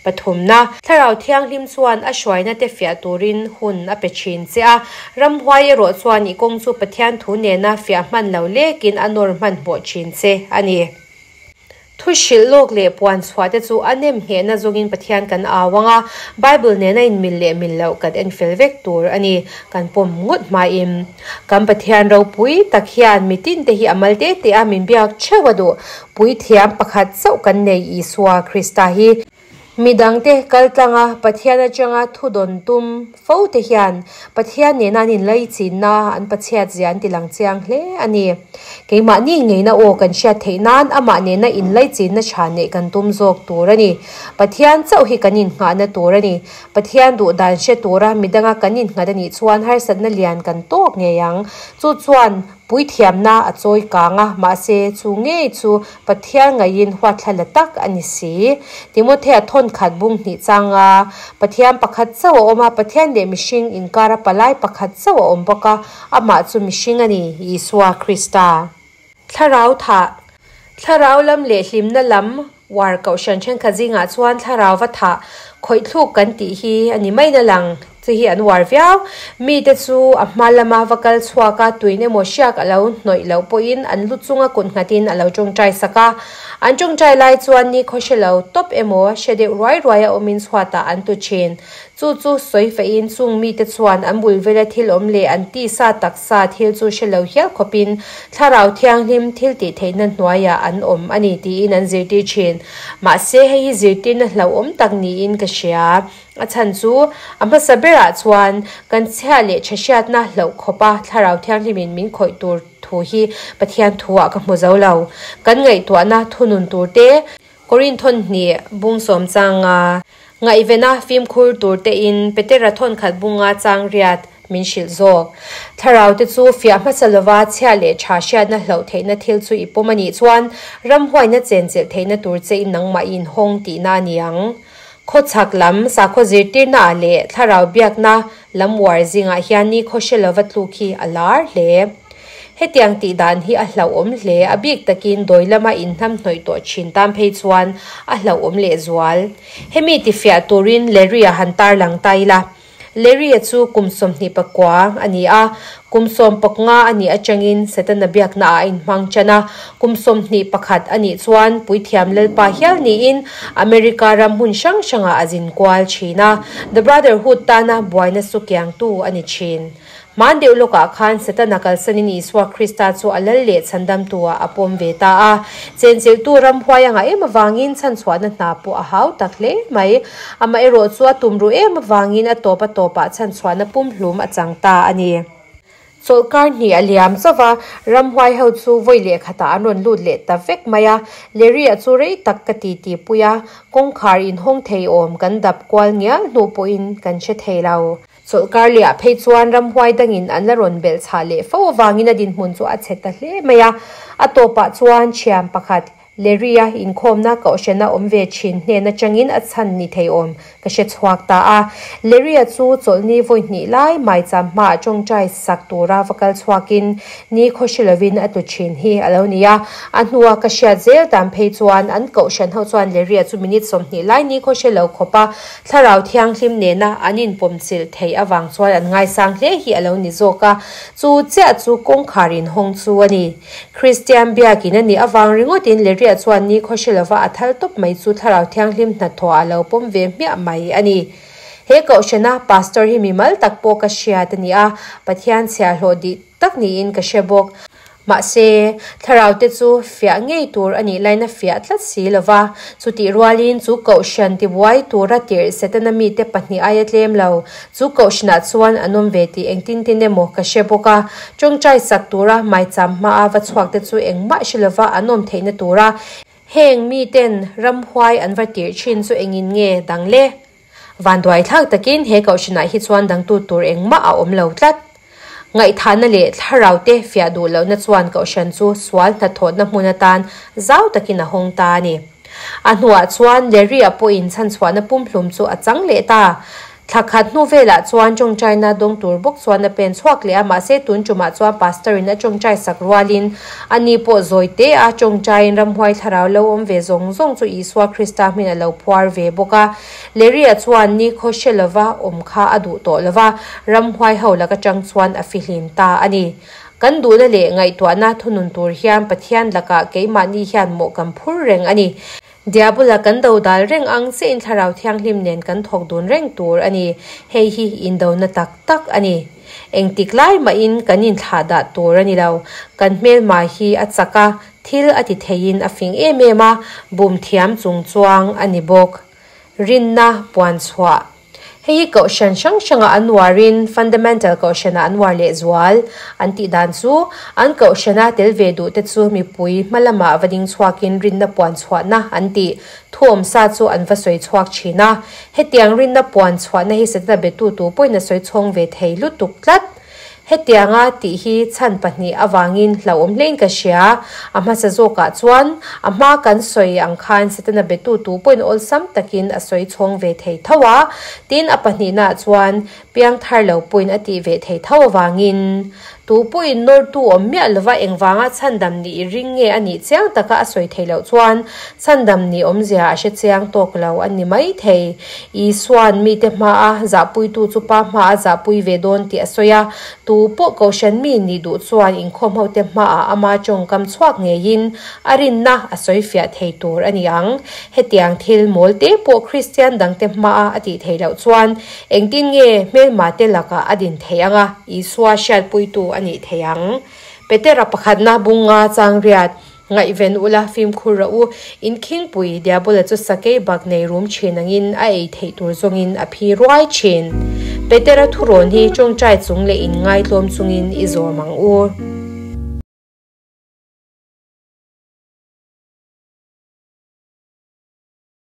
Pathumna, Thlarau Thianghlim chuan a hruaina te fiah turin hun a pe thin che a, ramhuai erawh chuan i kawng chu Pathian thu nena fiah hman lo lekin a nawr hmanhmawh thin che a ni. Thu hrilh lawk leh puan chhuah te chu a nem nghehna zawngin Pathian kan au ang a, Bible nena inmil leh mil loh kan en fel vek tur a ni, kan pawm ngawt hmain. Kan Pathian ropui tak hian mitin te hi a mal te te a min biak theuh a duh. Puithiam pakhat chauh kan nei Isua Krista hi. Midangte kaltlanga Pathian atanga thu dawn tum fo te hian Pathian nena an inlaichinna an pachhiat zia an ti lang chiang hle a ni. Keimahni ngeina aw kan hriat theih nan amah nena inlaichinna tha neih kan tum zawk tur a ni. Pathian chauh hi kan innghahna tur a ni. Pathian duh dan hre tura midanga kan innghat a nih chuan harsatna lian kan tawk ngei ang. Chu chuan puithiamna a chawi kang a, mahse chu ngei chu Pathian ngaiin huatthla la tak a ni si. Timothea thawnkhat bung hnih changa Pathian pakhat chauh a awm a, Pathian leh mihring inkara palai pakhat chauh a awm bawk a, amah chu mihring a ni, Isua Krista. Thlarau thah, Thlarau lam leh hlimna lam uar kohhran thenkhat zingah chuan thlarau va thah khawih thluk kan tih hi a ni mai na lang chi hi an uar viau. Mite chu a hma lama va kal chhuak a, tuin emaw hriak a lo hnawih loh pawhin an lu chunga kut nghatin a lo tawngtai sak a. An tawngtai lai chuan ni khaw hre lo tawp emaw hre deuh ruai ruai a awmin chhuatah an tu thin. Chu chu sawi faihin chung mite chuan an bul vela thil awm leh an tisa taksa thil chu hre lo hial khawpin Thlarau Thianghlim thil tih theihna hnuaiah an awm a ni tiin an zirtir thin. Mahse hei hi zirtirna hlauhawm tak niin ka hria. A chhan chu a hmasa berah chuan kan chhia leh tha hriatna hlauh khawpa Thlarau Thianghlimin min khawih tur thu hi Pathian thuah ka hmu zo lo. Kan ngaihtuahna thunun tur te, Korin thawn hnih bung sawm changa ngaihvena fimkhur tur tein Petera thawn khat bunga chang riat min hrilh zawk. Thlarau te chu fiah hmasa lova chhia leh tha hriatna hloh theihna thil chu i pawm a nih chuan ramhuaina chenchilh theihna tur che in nangmah i inhawng tihna a ni ang. Khawchhak lam sakhaw zirtirna ah leh thlarau biakna lam uar zingah hian ni khaw hre lova tluk hi a lar hle. Hetiang tih dan hi a hlauhawm hle, a bik takin dawi lama inhnamhnawih tawh thin tan phei chuan a hlauhawm lehzual. Hemi tifiah turin Larry-a han tarlang ta ila. Larry-a chu kum 29 a ni a, kum 15 a nih atangin Setana biaknaah a inhmang tan a, kum 21 a nih chuan Puithiam Lalpa hial niin America ram hmun hrang hrangah a zin kual thin a, The Brotherhood tana buaina su kiangtu a ni thin. Hmaan deuh lawkah khan Setana kalsanin Isua Krista chu a lal leh chhandamtu-ah a pawm ve ta a. Chenchilhtu ramhuai a ngah em avangin chhanchhuahna hna pawh a hau tak hle mai. Amaherawh chu a tumruh em avangin a tawp a tawpah chhanchhuahna pumhlum a chang ta a ni. Chawlhkar hnih a liam chauh a, ramhuai ho chu vawi leh khatah an rawn lut leh ta vek mai a. Larry-a chu rei tak ka titi pui a, kawngkhar inhawng thei awm kan dap kual ngial hnu pawhin kan hre thei lo. Chawlhkar lehah phei chuan ramhuai dangin an la rawn belh chhah leh fo avangin a dinhmun chu a chhe ta hle mai a. A tawpah chuan thian pakhat, Larry-a inkhawmna kohhrana awm ve thin hnen atangin a chhan ni thei awm ka hre chhuak ta a. Larry-a chu chawlhni vawi hnih lai maicham hmaah tawngtai sak tura va kal chhuakin ni khawhri lovin a tlu thin hi a lo ni a. A hnua ka hriat zel dan phei chuan an kohhran ho chuan Larry-a chu minute 20 lai ni khawhri lo khawpa Thlarau Thianghlim nena an inpawmchilh theih avang chuan an ngaisang hle hi a lo ni zawk a, chu chiah chu kawngkhar inhawng chu a ni. Kristian biakin a nih avang ringawtin Leria chuan ni khawhre lova a thal tawp mai chu Thlarau Thianghlim hnathawh a lo pawm ve hmiah mai a ni. He kohhrana Pastor hi mimal tak pawh ka hriat a ni a, Pathian chhiahhlawh dih tak niin ka hre bawk. Mahse, thlarau te chu fiah ngei tur a nih lain a fiah tlat si lo va. Chutih rualin chu kohhran tibuai tura tirh Setana mite pahnih aia tlem lo. Chu kohhranah chuan an awm ve tih engtin tin emaw ka hre bawk a. Tawngtai sak tura maicham hmaa va chhuak te chu engmah hre lova an awm theihna tura heng miten ramhuai an va tirh thin chu engin nge dang le? Vanduaithlak takin he kohhranah hi chuan dangtu tur engmah a awm lo tlat. Ngaihthahna leh thlarau te fiah duh lohna chuan kohhran chu sual hnathawhna hmun atan zau takin a hawng ta a ni. A hnuah chuan Larry-a pawhin chhanchhuahna pumhlum chu a chang leh ta. Thla khat hnu velah chuan tawngtaina dawng tur bawk chuan a pen chhuak leh a, mahse tun tumah chuan Pastor-in a tawngtai sak rualin ani pawh zawi te a tawngtaiin ramhuai thlarau lo awm ve zawng zawng chu Isua Krista hmin a lo phuar ve bawk a. Larry-a chuan ni khaw hre lova awm kha a duh tawh lova, ramhuai ho lak atang chuan a fihlim ta a ni. Kan duhna leh ngaihtuahna thunun tur hian Pathian lakah keimahni hian mawh kan phur reng a ni. Diabula kan do dal reng ang chiahin Thlarau Thianghlim nen kan thawk dun reng tur a ni. Hei hi indona tak tak a ni. Engtik lai mahin kan inthlahdah tur a ni lo. Kan hmelma hi a chak a, thil a ti theiin a fing em em a, bum thiam chung chuang a ni bawk. Rinna puan chhuah. Hei hi kohhran hrang hrangah an uarin fundamental kohhranah an uar lehzual an tih dan chu an kohhrana tel ve duh te chu mipui hma lamah va ding chhuakin rinna puan chhuahna an tih thuawm sa chu an va sawi chhuak thin a. Hetiang rinna puan chhuahna hi Setana betu tu pawhin a sawi chhawng ve thei lutuk tlat. Hetianga tih hi chhan pahnih avangin hlauhawm hlein ka hria. A hmasa zawkah chuan, a hma kan sawi ang khan Setana betu tu pawhin awlsam takin a sawi chhawng ve thei tho a. Tin, a pahnihnaah chuan piangthar lo pawhin a tih ve thei tho avangin tu pawhin nawrtu awm miah lova engvanga chhandam nih i ring nge a nih chiang taka a sawi thei loh chuan chhandam nih awmzia a hre chiang tawk lo a ni mai thei. Isua'n mite hmaa zahpuitu chu Pa hmaa a zahpui ve dawn tih a sawi a, tu pawh kohhran mi nih duh chuan inkhawm hote hmaah ama tawngkam chhuak ngeiin a rinna a sawi fiah thei tur a ni ang. Hetiang thil mawl te pawh Kristian dangte hmaa a tih theih loh chuan engtin nge hmelmate lakah a din theih ang a, Isua hriatpuitu a nih theih ang? Petera pakhatna bunga changriat. Ngaihven ula, fimkhur rawh u. In khingpui, Diabola chu sakei bak nei rum thin angin a ei theih tur zawngin a phi ruai thin. Petera thurawn hi tawngtai chung leh in ngaitlawm chungin i zawm ang u.